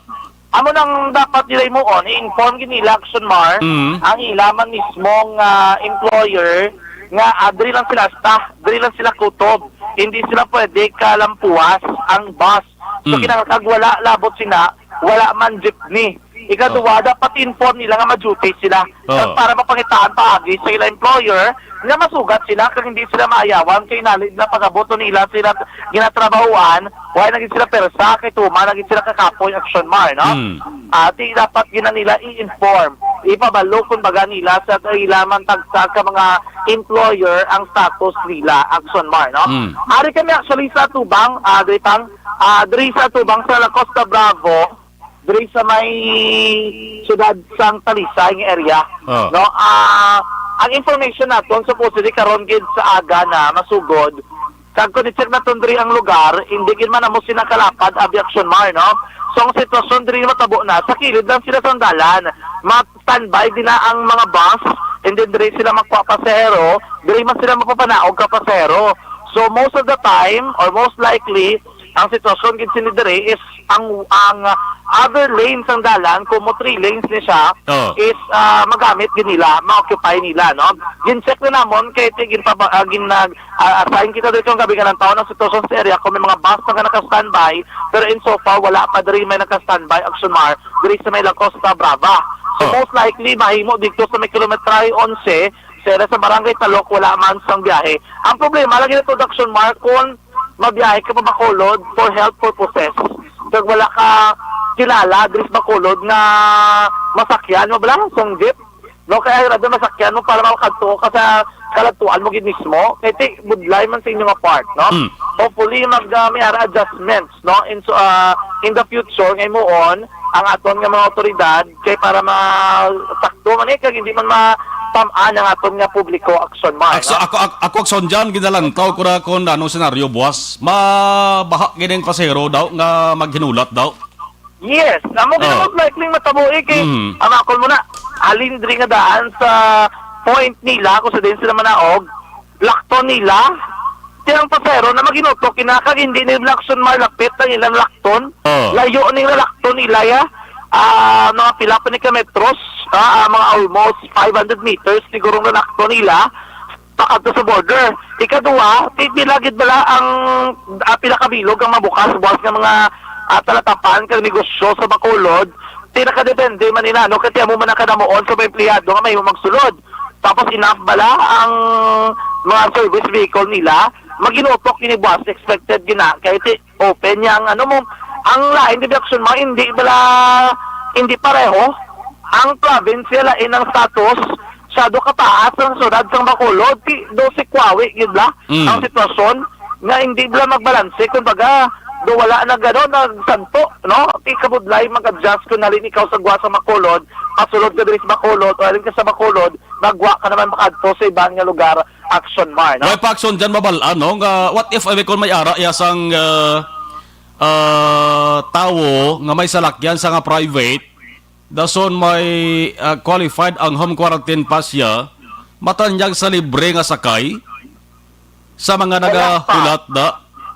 Amo nang dapat nila himuon, i-inform gid nila, Action Mar, Mm. ang ila man mismong, ah, employer nga, ah, diri lang sila staff, diri lang sila kutob. Hindi sila pwede kalampuas ang bus. So, Mm. kinahanglan kag wala labot sina, wala man jeepney. Ikaduha, Oh. dapat inform nila nga ma-duty sila. Oh. Kag para mapangitaan paagi sa ila employer nga masugat sila kag hindi sila maayawan kay nalid na pag-abot nila sila ginatrabahuan, wala na gid sila persa kay tuma na gid sila kakapoy, Action Mar, no? Mm. Ah, ti dapat gina nila i-inform, ipabalo kun baga nila sa ila man tagsa ka mga employer ang status nila, Action Mar, no? Mm. Ari kami actually sa Tubang, ah, diri pang, ah, diri sa Tubang sa La Costa Bravo, diri sa may siyudad sang Talisay nga area, Oh. no? Ah, ang information naton supposedly karon gid sa aga na masugod. Kag kung i-check naton diri ang lugar, hindi gid man amo sila kalapad abi, Action Mar, no? So, ang sitwasyon diri matabo na, sa kilid lang sila sang dalan. Ma-standby din na ang mga bus, and then diri sila magkuha pasahero, diri man sila mapapanaog ka pasahero. So, most of the time, or most likely, ang sitwasyon gid sini diri is ang, ang other lane sang dalan, kumo three lanes ni siya, Oh. is, ah, magamit gid nila, ma-occupy nila, no? Gin-check na namon kay ti-, ginpaba-, ah, gin-, nag-, ah, assign kita dito ang gabi nga ng taon ang sitwasyon sa area kung may mga bus na naka-standby, pero in so far, wala pa diri may naka-standby, Action Mar, diri sa may La Costa Brava. So, Oh. most likely, mahimo dito sa may kilometrahe onse, sa area sa Barangay Talok, wala man sang biyahe. Ang problema, lagi na to, Action Mar, kung mabiyahe ka pa Bacolod for health purposes. Kag wala ka kilala diri sa Bacolod nga masakyan mo bala sang jeep. No, kaya ra masakyan mo para makadto ka sa kaladtuan mo gid mismo. Kay ti budlay man sa inyo nga part, no? Mm. Hopefully mag ah, may ara adjustments, no? In so, ah, in the future nga himuon ang aton nga mga otoridad kay para ma sakto man eh kag hindi man ma tam-an ang aton nga publiko, Action Mar, Akso, no? ako, ako, ako, Action Jan, ginalantaw ko na kung anong senaryo, buwas. Mabaha gining pasahero daw nga maghinulat daw. Yes, amo gid Oh. Most likely matabo, eh, kay Mm. ang akon mo na, halin diri nga daan sa point nila, kung sa din sila manaog, lakton nila. Ti ang pasahero na maginutok ina kag hindi nila Action Mar lapit ang ilang lakton. Oh. Layo ning lakton nila, ya. Ah, mga pila pa ni ka metros, ah, ah, mga almost five hundred meters siguro nga lakton nila pakadto sa border. Ikaduha, ti pila gid bala ang, ah, pila ka bilog ang mabukas buwas nga mga, ah, talatapan kag negosyo sa Bacolod. Ti nakadepende man ina, no, kay amo man ang kadamuon sa mga empleyado nga may magsulod. Tapos enough bala ang mga service vehicle nila, maginutok ini buwas, expected gina kay ti open niya ang ano mo, ang lain di Action Mar, hindi bala, hindi pareho. Ang province niya lain ang status, masyado kataas ang syudad sang Bacolod, ti do si Kuawi gid la Mm. ang sitwasyon nga hindi bala magbalanse, kumbaga do wala na gano nagsanto, no? Ti kabudlay mag-adjust kung halin ikaw sa gwa sa Bacolod, pasulod ka diri sa Bacolod, o halin ka sa Bacolod, magwa ka naman makadto sa iban nga lugar, Action Mar, no? Way pa Action Jan, mabal-an, no? Nga, what if, abi, kung may ara iya sang, ah, ah, tawo nga may salakyan sa nga private, dason may, ah, qualified ang home quarantine pass siya, matanyag sa libre nga sakay sa mga Wala pa. nagahulat na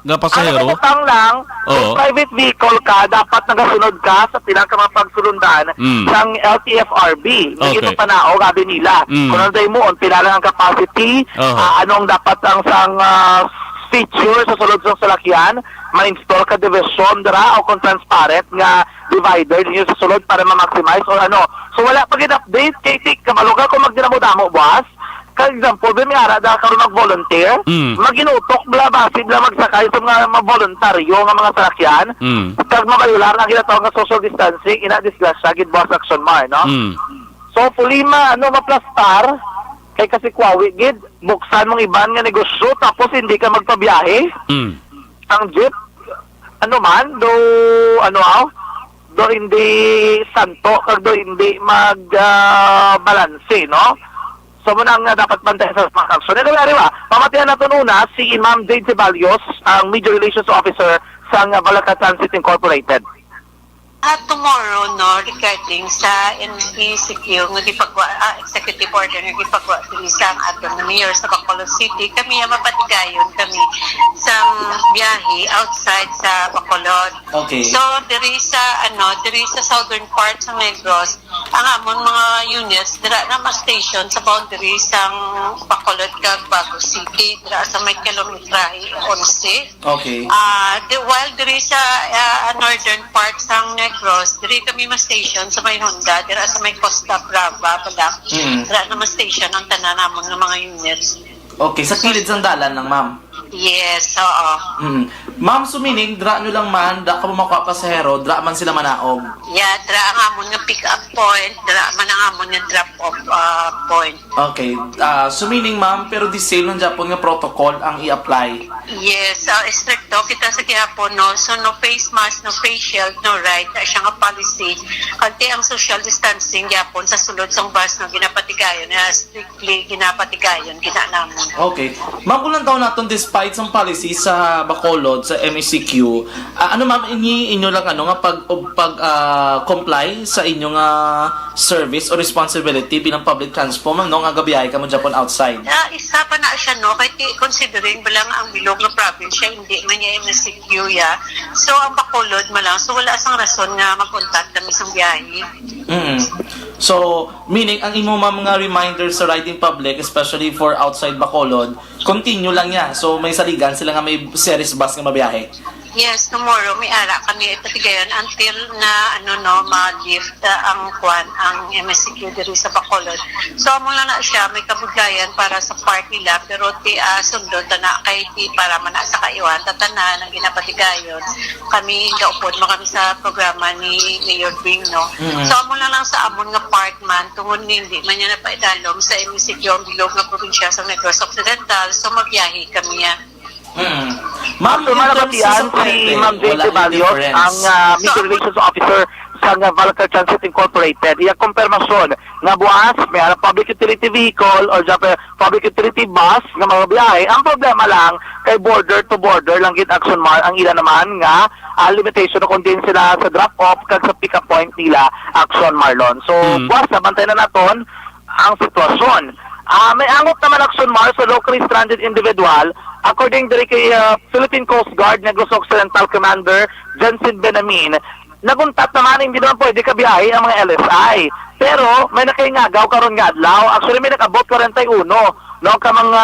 nga Ang pasahero? Nakatang lang, kung Oo. private vehicle ka, dapat nagasunod ka sa pila ka mga pagsulundan Mm. sang L T F R B. Nga Okay. ginapanaog, abi nila. Mm. Kung ano tayo mo, pila lang ang capacity, Aha. ah, anong dapat ang sang, ah, feature sa sulod sang salakyan, ma-install ka division dira o kung transparent nga divider ninyo sa sulod para ma-maximize or ano. So, wala pa gid update, kay ti, kabalo ka kung magdinamo-damo, boss. Kag example, may ara da karon mag-volunteer, Mm. maginutok bala, basi bala magsakay sa mga maboluntaryo nga mga salakyan, Mm. kag mabayular ang ginatawag nga social distancing, ina disgrasya gid, boss, Action Mar, no? Mm. So, hopefully, ma-, ano, maplastar, kay kasi kwawi gid, buksan mong iban nga negosyo, tapos hindi ka magpabiyahe. Mm. Ang jeep, ano man, do, ano, aw, do hindi santo, kag do hindi mag, ah, balanse, no? So, muna ang, ah, dapat bantayan sa mga aksyon. Anyway, ariwa, pamatihan naton una si Ma'am Jade Ceballos, ang Media Relations Officer sang, ah, Balaka Transit Incorporated. Ah, tomorrow, no, regarding sa M E C Q nga gipagwa, ah, executive order nga gipagwa diri sa ang aton mayor sa Bacolod City, kami ang mapatigayon kami sa biyahe outside sa Bacolod. Okay. So, diri sa, ano, diri sa southern part sa Negros, ang amon mga units dira na ma-station sa boundary sang Bacolod kag Bago City, dira sa may kilometrahe onse. Okay. Ah, di, while diri sa, ah, northern part sang Negros, diri kami ma-station sa may Honda, dira sa may Costa Brava pala. Mm. Dira na ma-station ang tanan namon nga mga units. Okay, sa kilid sang dalan lang, ma'am? Yes, oo. Mm. Ma'am, so meaning, dira nyo lang man, dira ka makuha pasahero, dira man sila manaog? Yeah, dira ang amon nga pick-up point, dira man ang amon nga drop-off, ah, point. Okay. Ah, so meaning, ma'am, pero the same lang gyapon nga protocol ang i-apply? Yes, ah, estrikto kita sa gihapon, no? So, no face mask, no face shield, no ride. Na siya nga policy. Kanti ang social distancing gyapon sa sulod sang bus, no? Ginapatigayon na strictly, ginapatigayon, gina namon. Okay. Ma'am, kung lang taon naton, despite sang policy sa Bacolod, sa M E C Q, ah, ano, ma'am, ini inyo lang, ano, nga pag, pag, ah, comply sa inyo nga service o responsibility bilang public transport, ma'am, no, nga gabiyahe kamo gyapon outside? Ah, isa pa na siya, no, kay ti-, considering ba lang ang bilog nga probinsya, hindi man niya M S C Q ya. So, ang Bacolod man lang, so wala sang rason nga mag-untat kami sang biyahe. Mm. So, meaning, ang imo, ma'am, nga reminder sa riding public, especially for outside Bacolod, continue lang niya. So, may saligan sila nga may series bus nga mabiyahe. Yes, tomorrow may ara kami ipatigayon until na, ano, no, ma-lift, ah, ang kwan, ang M S C Q diri sa Bacolod. So, amo lang na siya, may kabudlayan para sa part nila, pero ti, ah, sundon ta na kay ti para man na sa kaiwan, tatanan ang ginapatigayon. Kami, gaupod mo kami sa programa ni Mayor Bing, no? Mm. So, amo lang lang sa amon nga part man, tungod nga hindi man niya napaidalom sa M S C Q ang bilog nga probinsya sa Negros Occidental, so mabiyahe kami niya. Mm. Ma'am, After in terms malabatian sa si parte, Ma'am Jade wala Ceballos, difference. ang, ah, Media Relations Officer sang Valcar Transit Incorporated. Iya kompirmasyon nga buas may ara public utility vehicle or dyan pa public utility bus nga mga biyahe. Ang problema lang kay border to border lang gid, Action Mar, ang ila naman nga, ah, limitation kung diin sila sa drop off kag sa pick up point nila, Action Marlon. So, Mm. buas na bantay na naton ang sitwasyon. Ah, may angot naman, Action Mar, sa locally stranded individual. According diri kay, ah, Philippine Coast Guard Negros Occidental Commander Jensen Benamin, naguntat naman, hindi naman pwede kabiyahe ang mga L S I. Pero may nakaingagaw karon nga adlaw. Actually, may nakabot kwarenta y uno, no, ka mga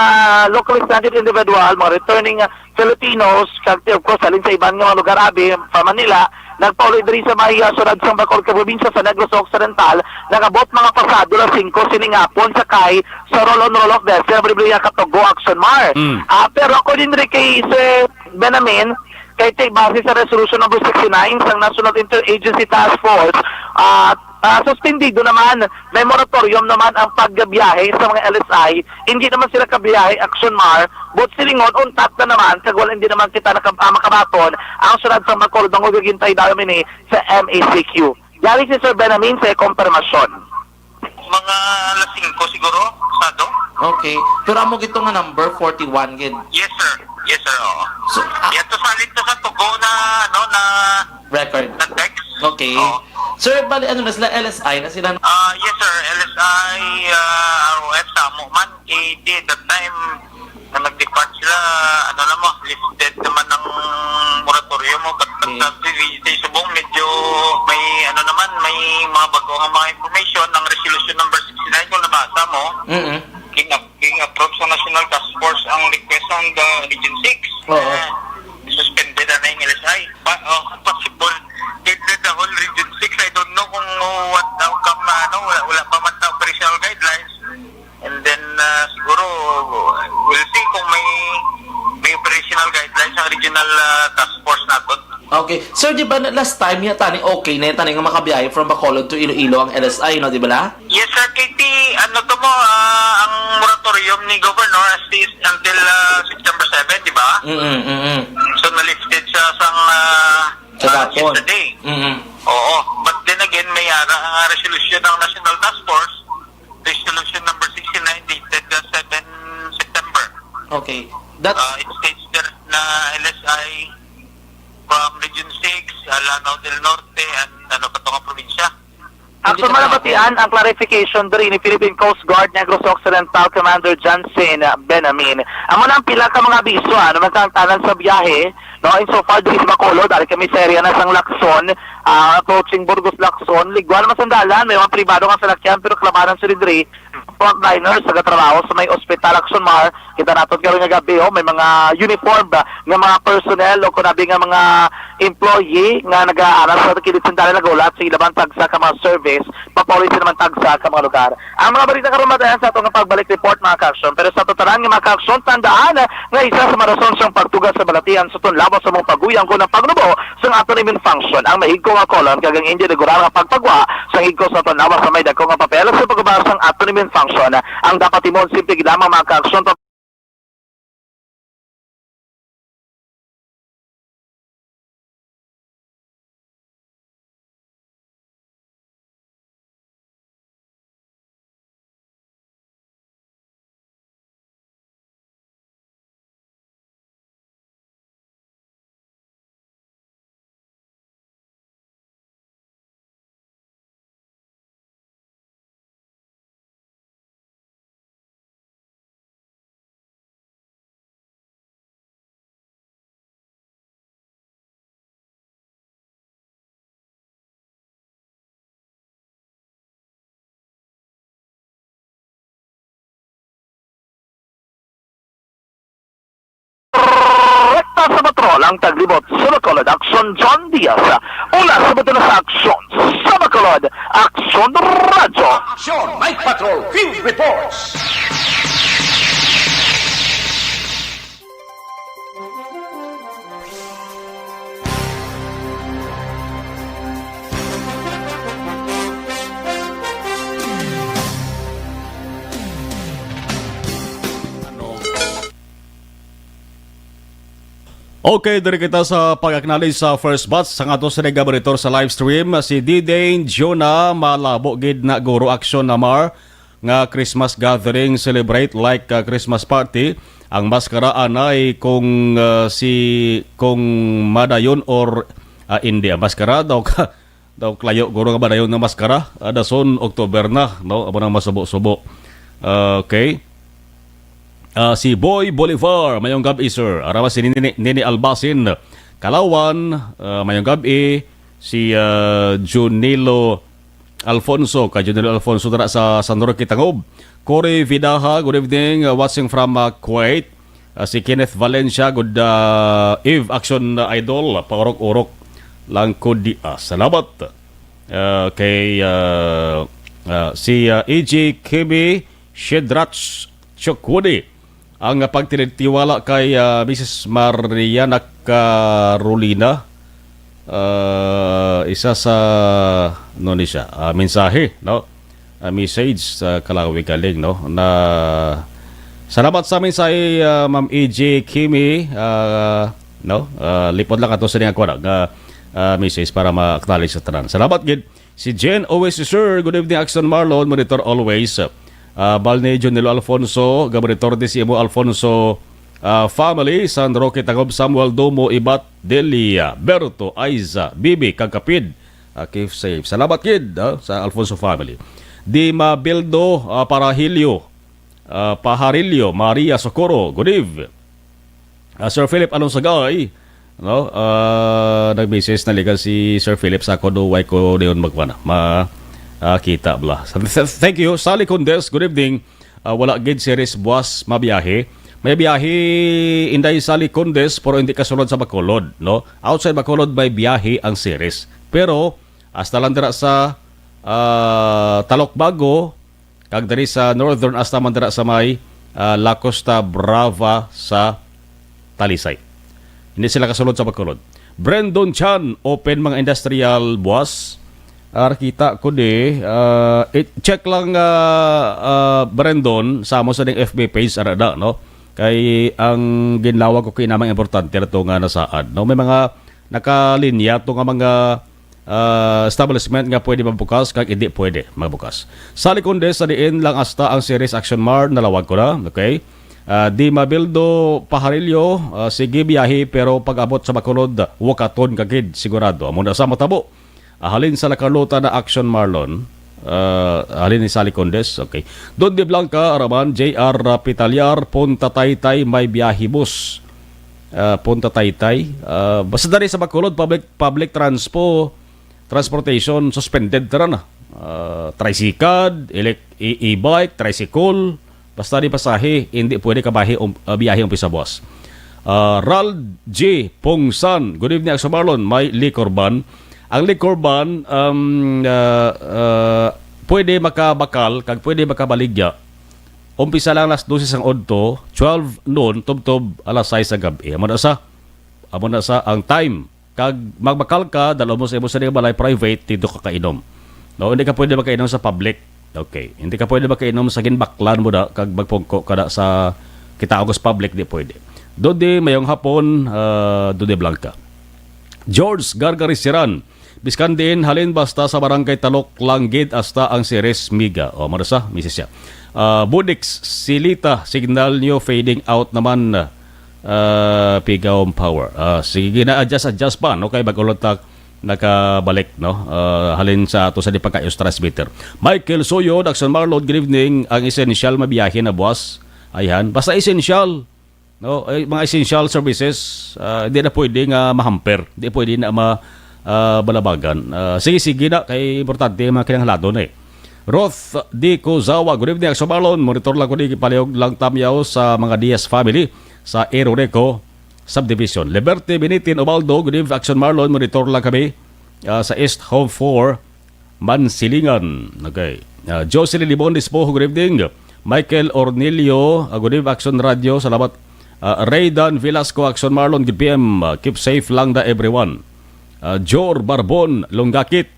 locally stranded individual, mga returning, ah, Filipinos, kag, of course, halin sa iban nga mga lugar, abi, sa Manila, nagpauli diri sa may, ah, syudad sang Bacolod, kag probinsya sa Negros Occidental, nag-abot mga pasado las singko sining hapon sakay sa roll-on, roll-off vessel, Biblia Katogo, Action Mar. Mm. Ah, pero according diri kay Sir Benamin, kay ti-, base sa Resolution Number sixty-nine sang National Interagency Task Force, ah, ah, suspendido naman, may moratorium naman ang pagbiyahe sa mga L S I. Hindi naman sila kabiyahe, Action Mar, but silingon, untat na naman, kag wala, hindi naman kita naka-, ah, makabaton ang syudad sa Bacolod, ang ugagintay daw ini sa M A C Q. Yari si Sir Benamin sa kompirmasyon. Mga alas singko siguro, sado. Okay. Pero amo gito nga number, forty-one gid. Yes, sir. Yes, sir, oo. So, ah, Yan to, salit to sa tugo na, ano, na, Record. na text. Okay. Oo. Sir, bali, ano na sila, L S I na sila? Ah, yes, sir. L S I, ah, R O F sa amo man. Eh, di, that time, na nag-depart sila, ano na mo, lifted naman ang moratorium mo. But, but Okay. sa, sa, sa subong, medyo may, ano naman, may mga bago nga mga information, ang resolution number sixty-nine, kung nabasa mo, Mm-mm. ging-, ging-approve sa National Task Force ang request ng, uh, Region six. Oo. Na suspended na yung L S I. Pa, oh, possible, in the whole Region six, I don't know kung what outcome na, ano, wala, wala pa man na operational guidelines. And then, ah, siguro, we'll see kung may, may operational guidelines ang regional, ah, task force naton. Okay. Sir, di ba na last time yata ni okay na yata ni nga makabiyahe from Bacolod to Iloilo ang L S I, no? Di ba la? Yes, sir. K T, ano to mo, ah, ang moratorium ni Governor as is until, ah, September seven, di ba? Mm-mm, mm-mm. So, na-lifted siya sang, ah, ah, Kahapon. yesterday. Mm-mm. Oo. But then again, may ara nga resolution ng National Task Force, Resolution number sixty-nine dated the seven September. Okay. That's Uh, it states there na L S I from Region six, uh, Lanao del Norte, and ano pa to nga probinsya. Hindi Actually, na malabatian ang clarification diri ni Philippine Coast Guard Negros Occidental Commander Johnson Benamin. Amo na ang pila ka mga abiso, ano, magkaangtanan sa biyahe, no? In so far, diri sa Bacolod, dari kami sa area na sang Lacson, ah, approaching Burgos Lacson. Ligwa naman sa dalan, may mga pribado nga salakyan, pero kalabanan sila diri, frontliners, nagatrabaho sa may ospital, Action Mar. Kita naton karon nga gabi, oh, may mga uniform ba nga mga personnel o kunabi nga mga employee nga nag-aaral sa kilid sandali nagahulat sa ilaban tagsa ka mga service, papauli sa naman tagsa ka mga lugar. Ang mga balita karon madayon sa ato nga pagbalik report, mga ka-aksyon. Pero sa ato tanan nga mga ka-aksyon, tandaan nga isa sa mga rason sang pagtuga sa balatian sa aton lawas sa mga paguyang ko ng pagnubo sang aton immune function. Ang mahigko nga colon kag ang inyo regular nga pagpagwa sang higko sa aton lawas sa may dako nga papel sa pagubas sang aton immune function. Ang dapat timon, simple gid lamang, mga ka-aksyon, Rekta sa patrol ang taglibot sa Bacolod, Aksyon John Diaz. Una sa bato na sa Aksyon sa Bacolod, Aksyon Radyo. Action Night Patrol Field Reports. Okay, diri kita sa pag-acknowledge sa first batch sa aton sini nga monitor sa live stream, si D Dane Jonah. Malabo gid na guro aksyon na mar nga Christmas gathering, celebrate like a Christmas party. Ang maskara anay kung, ah, si, kung madayon or, ah, hindi. Ang maskara daw ka, daw klayo guro nga madayon nga maskara. Ah, dason October na, no? Amo nang masubo-subo. Ah, okay. Ah, si Boy Bolivar, mayong gab-i, sir. Arama si Nini, Nini Albasin, Kalawan, ah, mayong gab-i. Si, ah, Junilo Alfonso, kay Junilo Alfonso dira sa San Roque, Tangob. Cory Vidaha, good evening, ah, watching from, ah, Kuwait. Ah, si Kenneth Valencia, good, ah, eve, action, ah, idol, paurok-urok lang ko di, ah, salamat. Ah, kay, ah, ah, si, ah, E J Kimi Shedrach Chukwudi. Ang pagtitiwala kay, ah, Missus Mariana Carolina, ah, isa sa, ano ni siya, ah, mensahe, no? Ah, message sa Kalawi Galing, no? Na, salamat sa mensahe, ah, Ma'am E J Kimi, ah, no? Ah, lipod lang ato sa ning kuwan nga, ah, message para ma-acknowledge sa tanan. Salamat gid. Si Jen Oasis, sir. Good evening, Action Marlon. Monitor always. Ah, Balnejo Nilo Alfonso. Gabonitor di si imo Alfonso, ah, family. San Roque Tagob, Samuel Domo, Ibat, Delia, Berto, Aiza, Bibi, kag Kapid. Ah, keep safe. Salamat gid, ah, sa Alfonso family. Di Mabildo, ah, Parahilio. Ah, Paharillo, Maria Socorro, good eve. Ah, Sir Philip Alonsagay, no? Ah, nag-message na liga si Sir Philip sa ako, do, why ko diyon magkuha na? Ma, ah, kita bla. Sa- sa- Thank you. Sally Condes, good evening. Ah, wala gid si Ris Buas mabiyahe. May biyahe, Inday Sally Condes, pero hindi kasulod sa Bacolod, no? Outside Bacolod, may biyahe ang series. Pero, hasta lang dira sa, ah, Talok Bago, kag diri sa Northern, hasta man dira sa may, ah, La Costa Brava sa Talisay. Hindi sila kasulod sa Bacolod. Brandon Chan, open mga industrial, buwas. Ara kita ko di, ah, i-, check lang, ah, ah, Brandon, sa amo sa ding F B page, ara da, no? Kay ang ginlawag ko kinamang importante na to nga nasaad, no? May mga nakalinya to nga mga, ah, establishment nga pwede magbukas kag hindi pwede magbukas. Sally Condes, sa diin lang hasta ang series Action Mart, nalawag ko na, okay? Ah, di Mabildo Pajarillo, ah, sige biyahe, pero pag-abot sa Bacolod, wakaton ka gid, sigurado. Amo na sa matabo. Ah, halin sa La Carlota na Action Marlon, ah, halin ni Sally Condes, okay. Don de Blanca, Araman, J R Pitaliar, Punta Taytay, may biyahe bus. Ah, Punta Taytay. Ah, basta dali sa Bacolod, public, public transpo, transportation, suspended tara na. Ah, tricycle, elec-, e- e-bike, tricycle, basta di pasahe, hindi pwede ka bahi, um, ah, biyahe umpisa buwas. Ah, Rald G Pongsan, good evening, Action Marlon, may liquor ban. Ang liquor ban, um, ah, ah, pwede makabakal, kag pwede makabaligya. Umpisa lang alas dose sang udto, twelve noon, tubtob alas sais sa gabi. Amo na sa, amo na sa ang time. Kag magbakal ka, dalo mo sa imo sa balay private, dito ka kainom. No, hindi ka pwede makainom sa public. Okay. Hindi ka pwede makainom sa ginbaklan mo da, kag magpungko ka da sa kitaon ko sa public, di pwede. Dodi, mayong hapon, ah, Dodi Blanca. George Gargarisiran, biskan diin, halin basta sa Barangay Talok, Langgid, hasta ang Ceres Miga. O, marasa, misis siya. Ah, Budix, Silita, signal nyo fading out naman, ah, Pigawang Power. Ah, sige na, adjust, adjust pa, no? Kay bago lang ta nakabalik, no? Ah, halin sa ato sa di pagkayos transmitter. Michael Soyo, Daxon Marlon, good evening. Ang essential mabiyahe na buwas. Ayan. Basta essential, no? Ay, mga essential services, ah, hindi na pwede nga mahamper. Hindi pwede na ma, ah, balabagan. Ah, sige, sige na. Kay importante ang mga kinahanglanon eh. Roth D. Kozawa, good evening, Action Marlon. Monitor lang ko di palihog lang tamyaw sa mga Diaz family sa Eroreco Subdivision. Liberte Binitin Ubaldo, good evening, Action Marlon. Monitor lang kami, ah, sa East Home four, Mansilingan. Okay. Ah, Jocelyn Libon Dispojo, good evening. Michael Ornilio, ah, good evening, Action Radio. Salamat. Ah, Raydan Velasco, Action Marlon, good P M. Ah, keep safe lang da everyone. Ah, Jor Barbon, Lunggakit.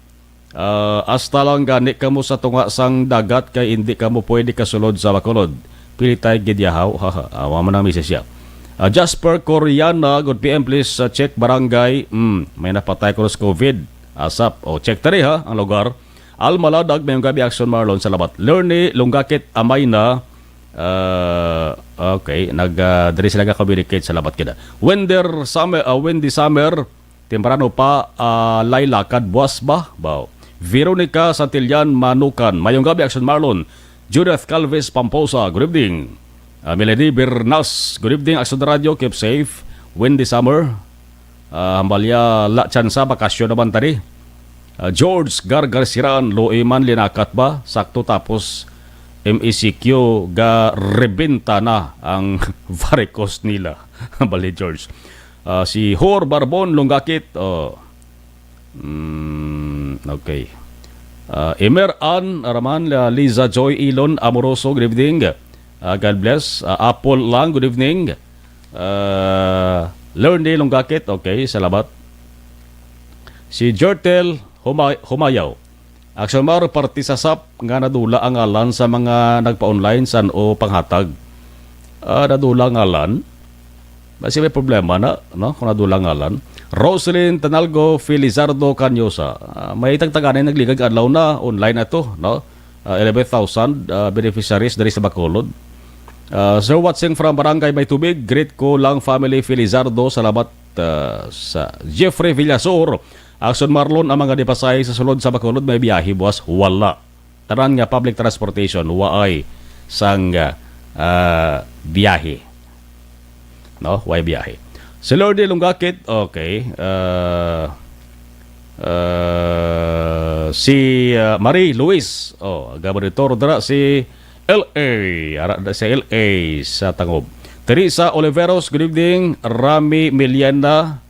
Ah, hasta lang gani kamo sa tunga sang dagat kay hindi kamo pwede kasulod sa Bacolod. Pilitay gid yahaw. Haha, awa man ang misis siya. Ah, Jasper Coriana, good P M, please, ah, check barangay. Hmm, may napatay ko sa COVID. ASAP. O, check tari ha, ang lugar. Alma Ladag, mayong gabi, Action Marlon. Salamat. Lerny Lunggakit Amayna. Ah, okay, nag, ah, diri sila ga-communicate. Salamat kita. Wender Summer, ah, Wendy Summer, temprano pa, ah, lay lakad, buwas ba? Baw. Veronica Santillan Manukan, mayong gabi, Action Marlon. Judith Calves Pamposa, good evening. Ah, Melody Bernas, good evening, Action Radio, keep safe. Wendy Summer, ah, hambalya, la tsansa, bakasyon naman tani. Ah, George Gargarsiran, Loiman, linakat ba? Sakto tapos M E C Q, ga rebenta na ang varicose nila. Hambal ni George. Ah, si Hor Barbon, Lunggakit, oh. Mm, okay. Ah, Emer Ann Araman, ah, Liza Joy Ilon Amoroso, good evening. Ah, God bless. Ah, Apple Lang, good evening. Ah, Learny Lunggakit, okay, salamat. Si Jertel Humay-, Humayaw. Action Mar, parte sa sap nga nadula ang ngalan sa mga nagpa-online san o panghatag. Ah, nadula ang ngalan? Basi may problema na, no? Kung nadula ang ngalan. Roselyn Tanalgo Felizardo Canyosa. Ah, may tagtagani nagligad adlaw na, online na to, no? Ah, eleven thousand, ah, beneficiaries diri sa Bacolod. Ah, Sir, watching from Barangay May Tubig, greet ko lang family Felizardo. Salamat, ah, sa Jeffrey Villasor. Action Marlon, ang mga dipasahe sa sulod sa Bacolod may biyahe buwas? Wala. Tanan nga public transportation, waay sang, ah, biyahe. No, waay biyahe. Si Lordy Lunggakit, okay. Ah, ah, si, ah, Marie Luis, oh, gabonitor dira si L A, ara na sa L A sa Tangob. Teresa Oliveros, good evening. Rami Miliana,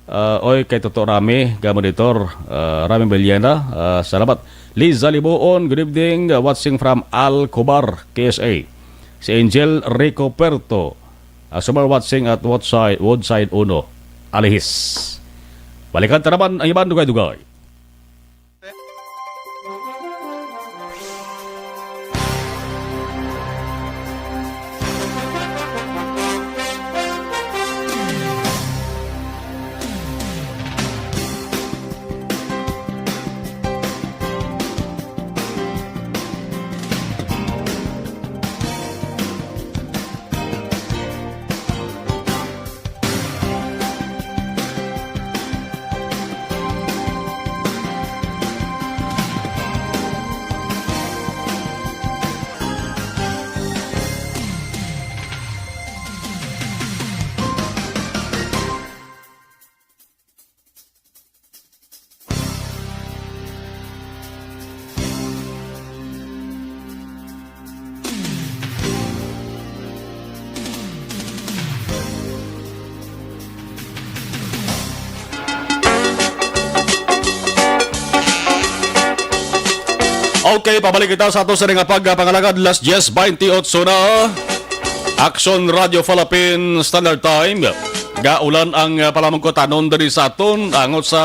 ah, oy, kay Toto Rami, gabonitor, ah, Rami Miliana, ah, salamat. Liza Libuon, good evening. Ah, watching from Alcobar, K S A. Si Angel Rico Perto, ah, summer watching at Woodside, Woodside Uno, Alihis. Balikan ta naman ang iban dugay-dugay. Okay, pabalik kita sa ato sa nga pagpangalagad. Last yes, twenty-eight na. Action Radio Philippine Standard Time. Gaulan ang, ah, palamangkutanon diri sa aton angot sa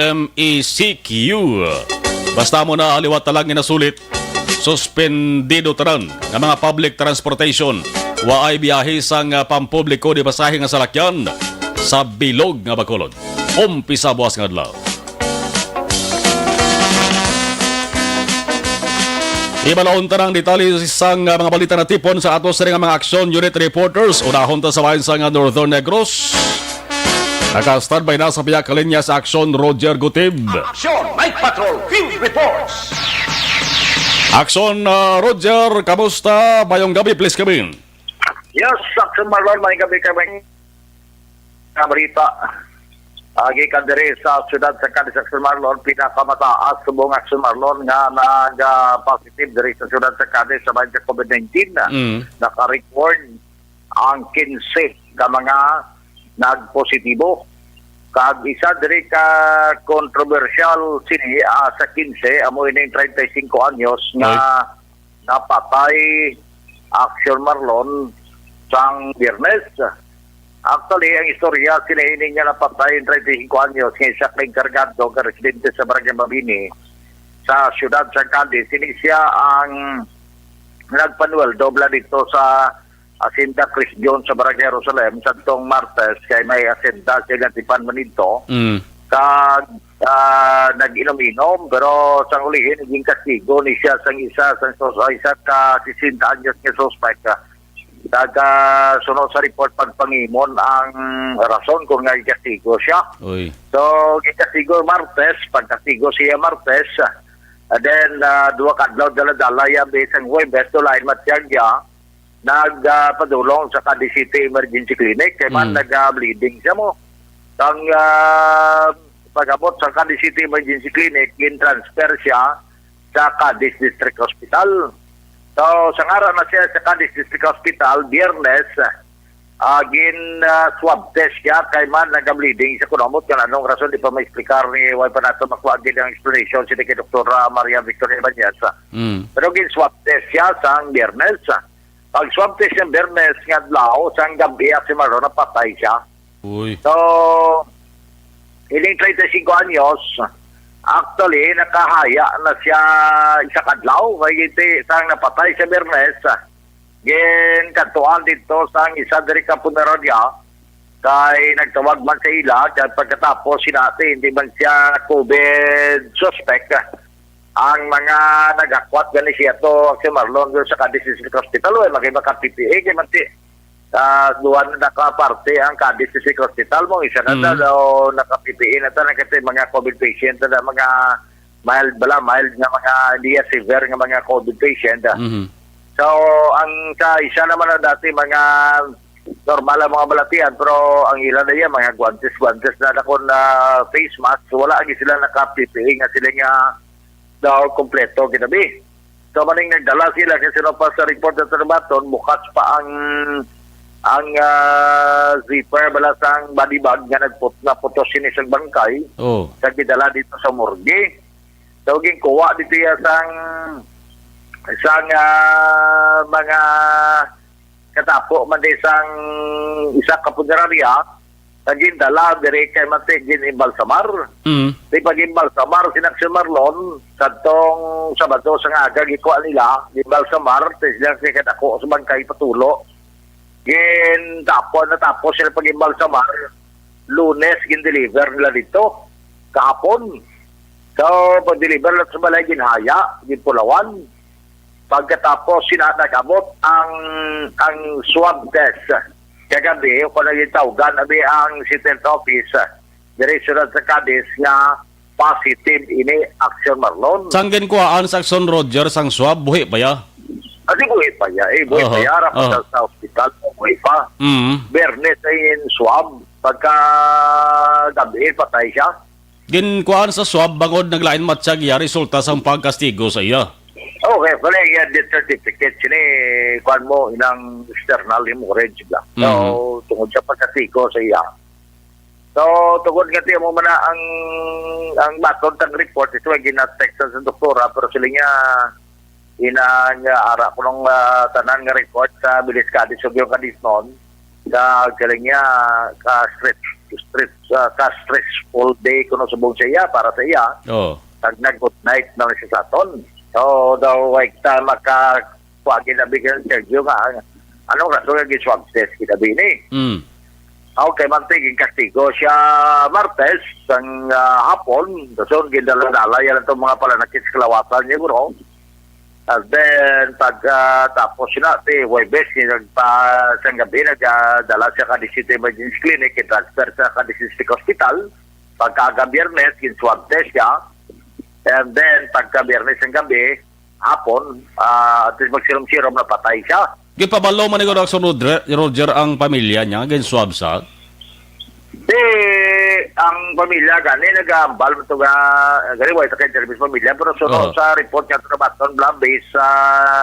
M E C Q. Basta mo na liwat talang inasulit, suspendido tanan nga mga public transportation. Waay biyahe sang, ah, pampubliko di pasahe nga salakyan sa bilog nga Bacolod. Umpisa buwas nga adlaw. Ibalaon ta ang detalye sang, ah, mga balita na tipon sa ato sa mga action unit reporters. Unahon ta sa bahin sang, ah, Northern Negros. Naka-standby na sa pihak linya sa aksyon, Roger Gutib. Action, Night Patrol, Field Reports. Action, ah, Roger, kamusta? Mayong gabi, please, kami. Yes, Action Marlon, may gabi kami. Nga balita. Ah, gikan diri sa siyudad sa Cadiz, Action Marlon, pinakamataas subong, Action Marlon, nga nag, ah, positive diri sa siyudad sa Cadiz sa COVID nineteen. Mm. Naka-record ang kinse ka mga nagpositibo. Kag isa diri ka kontrobersyal sini, ah, sa kinse, amo ining treinta y cinco anyos nga napatay, Action Marlon, sang Biyernes. Actually, ang istorya, sini ini nga napatay, treinta y cinco anyos, nga isa ka enkargado nga residente sa Barangay Mabini, sa siyudad sa Cadiz. Sini siya ang nagpanuweldo bala dito sa Hacienda Chris Jones sa Barangay Jerusalem, sadtong Martes, kay may hacienda siya nga tipan man dito. Mm. Kag, ah, nag-inom-inom, pero sang ulihin, naging kastigo ni siya sang isa, sang sus-, isa ka sesenta anyos nga suspect, ah. Kag, ah, suno sa report, pagpangimon ang rason kung nga gikastigo siya. Uy. So, gikastigo Martes, pagkastigo siya Martes, ah, and then, ah, duha ka adlaw dala-dala yan, bisang Huwebes, to lain matyag ya, nag, ah, padulong sa Cadiz City Emergency Clinic, kay man Mm. nag, ah, bleeding siya mo. Ang, ah, pag-abot sa Cadiz City Emergency Clinic, gin-transfer siya sa Cadiz District Hospital. So, sa ngara na siya sa Cadiz District Hospital, Biyernes, ah, gin, ah, swab test siya kay man nagka-bleeding siya. Kung ano, kung anong rason, di pa ma-explicar ni, way pa nato makuha gid ang explanation sini kay Doktora Maria Victoria Ibanez. Mm. Pero gin swab test siya sang Biyernes. Pag swab test sang Biyernes nga adlaw, sang gabi, si Marlon, napatay siya. Uy. So, ining treinta y cinco anyos, actually, nakahaya na siya isa ka adlaw. Kay iti, sang napatay sa Biyernes, ginkadtuan dito sang isa diri ka punerarya, kay nagtawag man sa ila, kay pagkatapos, sinati, hindi man siya COVID suspect. Ang mga nagakwat gani siya to, si Marlon, sa Cadiz District Hospital, way magay maka-P P E, kay man ti, ah, duha na nakaparte ang Cadiz District Hospital mo, isa na Mm. na daw naka-P P E na ta, na kasi mga COVID patient na, mga mild bala, mild nga mga, hindi ya severe nga mga COVID patient, ah. Mhm. So, ang sa isa naman na dati, mga normal ang mga balatian, pero ang ila na iya, mga guantes, guantes na, na kun, ah, face mask, wala lagi sila naka-P P E nga sila nga daw kompleto kinabi. So, maning nagdala sila kasi no pa sa report na tanabaton, bukas pa ang, ang, ah, zipper bala sang body bag nga nagput-, naputos sini sa bangkay, Oh. sa gidala dito sa morgue. So, ginkuha dito ya sang, sang, ah, mga katapo man di sang isa ka punerarya, nga gindala diri kay Manti, gin-imbalsamar. Mm. Di pag-imbalsamar si Action Marlon, sadtong Sabado sa nga aga, gikuha nila, gin-imbalsamar, sa sila kay kadako sa bangkay patulo. Gintapon, natapos sila pag-imbalsamar, Lunes, gin-deliver nila dito, kahapon. So, pag-deliver lang sa balay, ginhaya, ginpulawan. Pagkatapos, sina nag-abot ang, ang swab test. Kagabi, o kung naging tawgan, abi ang City Health Office, diretso na sa Cadiz nga positive ini Action Marlon. Sang ginkuhaan sa Action Roger sang swab, buhi pa ya? Kasi buhi pa ya, eh, buhi pa Aha, ya, ara pa aha. sa, sa ospital, buhi pa. Mm. Bernes ay in swab, pagka gabi, patay siya. Ginkuhaan sa swab, bangod naglain matsyag ya, resulta sang pagkastigo sa iya. Okay, pala iya death certificate, sini, kuan mo, inang external hemorrhage ba? So, Mhm. tungod sa pagkastigo sa iya. So, tungod nga tiyan mo man na ang, ang matod tang report, ito ay ginatext sa doktora, pero sila niya, inang, ah, ara ko nung, ah, tanan nga report sa Bilis Cadiz, Sugyo Cadiz noon, sa galing niya, ka stress, stress, ah, ka stressful day kuno subong sa iya, para sa iya. Oo. Tag nag-good night na lang siya sa aton. So, daw, like, ta, maka, kuwagi na bigyan ng interview nga, ang, anong rason nga gin-swab test kita bini? Mm. Okay, man, tiging kastigo siya Martes, sang, ah, hapon, so, gindala-dala yan itong mga palanakit sa kalawasan niya, bro. And then, pag, ah, tapos na, ti Huwebes, yung nagpa-, sang gabi, nagdala siya ka City Emergency Clinic, i-transfer sa ka District Hospital. Pagka Biyernes, gin-swab test siya. And then, pagka Biyernes ang gabi, hapon, ah, at least magsirom-sirom na patay siya. Gipabalo man ni Action Roger, Roger ang pamilya niya, gin-swab sa? Di, ang pamilya gani nag-aambal man to nga, gani, wala sa ka-interview sa pamilya, pero sunod Oo. sa report nga ito na baton, bla, based sa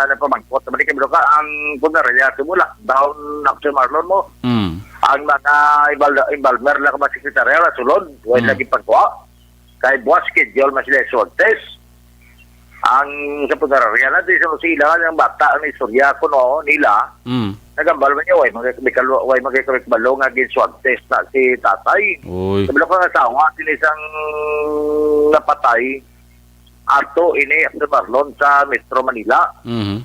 napamangkot naman ni Camilo ka, ang punerarya, simula down na si Marlon mo. Mm. Ang mga imbal-, embalmer lang, mga sekretarya, na sulod, wala Mm. lagi pagkuha. Kay buwas schedule man sila swab test. Ang sa punerarya na, di sa sila nga ang bata, ang istorya ko, no, nila, Mm. nagambal man niya, way, mag-, may kalu-, way, magkakabalo nga gin-swab test na si tatay. Uy. Sabi ko, ang asawa, sini sang napatay, ato ini, Action Marlon, sa Metro Manila. Mhm.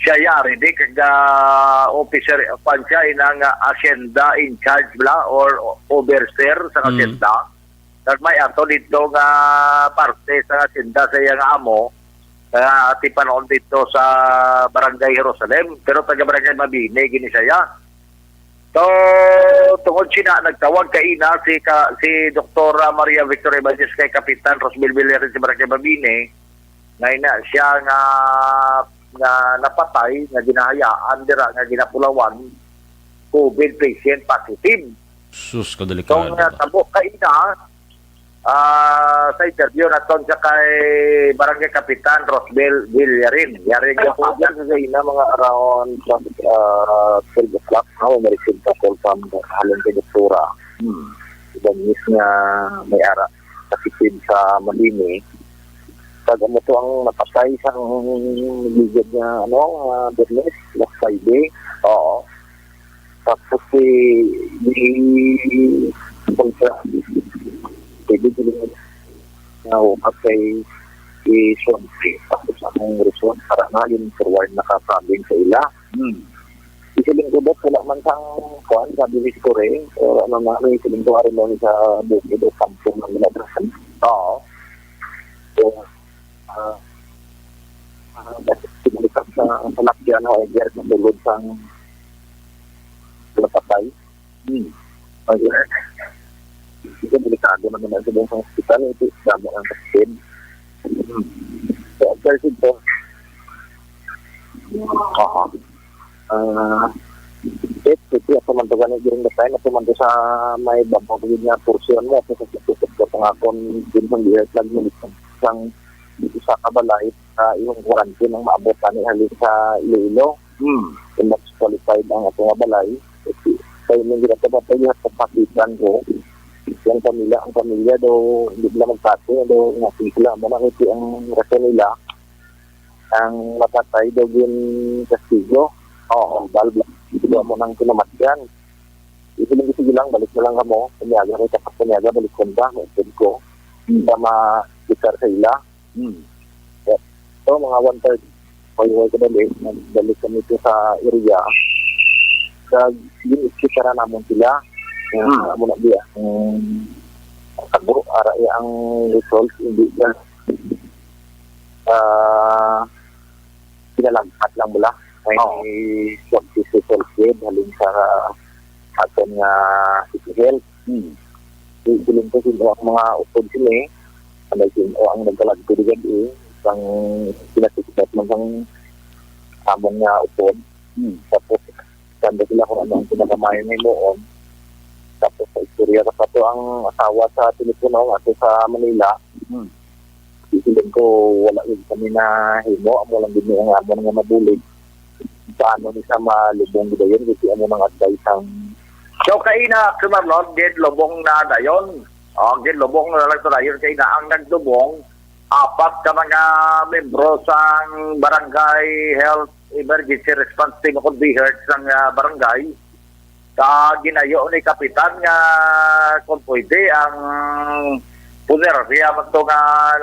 Siya yari di kag, ah, officer, kwan siya, inang, ah, asyenda in charge bla or overseer sa Mm. asyenda. Kag may ato dito nga parte sa asyenda sa iya nga amo, nga tipanon dito sa Barangay Jerusalem, pero taga Barangay Mabini gini siya. So, tungod sina, nagtawag kaina si ka, si Doktora Maria Victor Evangelista kay Kapitan Rosmil Villarin si Barangay Mabini, nga ina siya nga, nga napatay, nga ginahayaan dira, nga ginapulawan, covid patient positive. Sus, So, kadelikado nga ba? tabo kaina, ah, sa interview naton siya kay Barangay Kapitan Rosbel Villarin. Yari nga po dyan sa ina, mga around, ah, twelve o'clock, no, may receive pa call from halin kay Doktora. Hmm. Iban news nga may ara, positive sa Malini. Kag amo to ang napatay sa ligid nga, ano, ah, Bernes, last Friday. Oo. Tapos si, di, kontra, pwede din nga upat kay si Siyempre. Tapos ang result, para na yun, forward na ka-problem sa ila. Hmm. Isiling ko, Dok, wala man sang, kuwan, sabi ni Score, eh. So, ano na, may isiling ko, ari mo sa bukid o kampo ng Milagrasan. Oo. So, ah, ah, sinulitan sa salakyan, however, natulog sang napatay. Hmm. Ay, eh. Ito, delikado naman ang sa buong hospital, ito, damo ang kasakit. Hmm. So, ang first ito, Aha. ah, it, ito, ako man to gani during the time, ako man to sa may babaw gid nga portion mo, ako sa sa sa pangakon, din sang iya, nagmulit sang isa ka balay sa iyong quarantine ang maabot ani halin sa Iloilo. Hmm. Kung mas qualified ang ato nga balay, kay nang ginatapatan niya sa pakitan ko, yung pamilya, ang pamilya daw, hindi nila magpati, daw, nga sila, mo na ito ang rason nila, ang matatay daw yung kastigo. Oo. Ang balbla, ito mo nang kinamatyan. Ito lang, sige lang, balik na lang kamo. Kanyaga, may tapat kanyaga, balik ko na, may ko. Hmm. Sa ma-, lugar sa ila. Hmm. So, mga one third, pahiway ko dali, nagbalik kami to sa area. Kag, yun, iskitara namon sila. Kaya, Hmm. amo na di, ang tabo, ara, eh, ang result, hindi na, ah, pinalagpat lang mula. May Oo. Swab test result yun, halin sa aton nga City Health. Hmm. Di, siling ko, sino ang mga upod sila, eh. Ano, sino ang nagkalagto di gad, eh. Sang pinatikpat man sang among nga upod. Hmm. Tapos, sanda sila kung ano ang pinakamayo nga himuon. Tapos, sa istorya ka pa to ang asawa sa telepono, ato sa Manila. Hmm. Siling ko, wala yun kami na himo. Amo lang din yung amon nga mabulig. Paano ni sa malubong dayon, kasi amo nang advice ang So, kaina, Sir Marlon, gid lubong na dayon. Oh, gid lubong na lang sa dayon. Kaina, ang nagdubong, apat ka mga membro sang Barangay Health Emergency Response Team, kung BHERT sang, ah, barangay. Sa ginayo ni Kapitan nga kung pwede, ang punerarya man to nga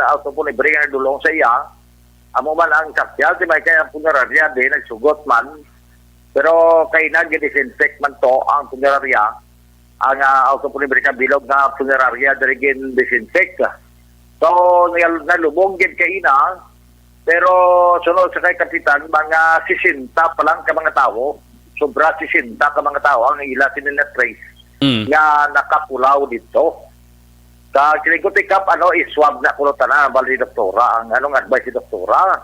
auto fúnebre nga nagdulong sa iya, amo man ang sakyan, si Michael ang punerarya, di nagsugot man. Pero kaina, gidisinfect man to ang punerarya. Ang, ah, auto fúnebre ka bilog nga punerarya, diri gin-disinfect. So, nal-, nalubong gid kaina, pero sunod sa kay Kapitan, mga sesenta pa lang ka mga tawo, sobra sesenta ka mga tawo ang ila sini na-trace Mm. nga nakapulaw dito. Sa kiling ko, tikap, ano, i-swab na kuno tanan, bali, doktora, ang anong advice ni doktora?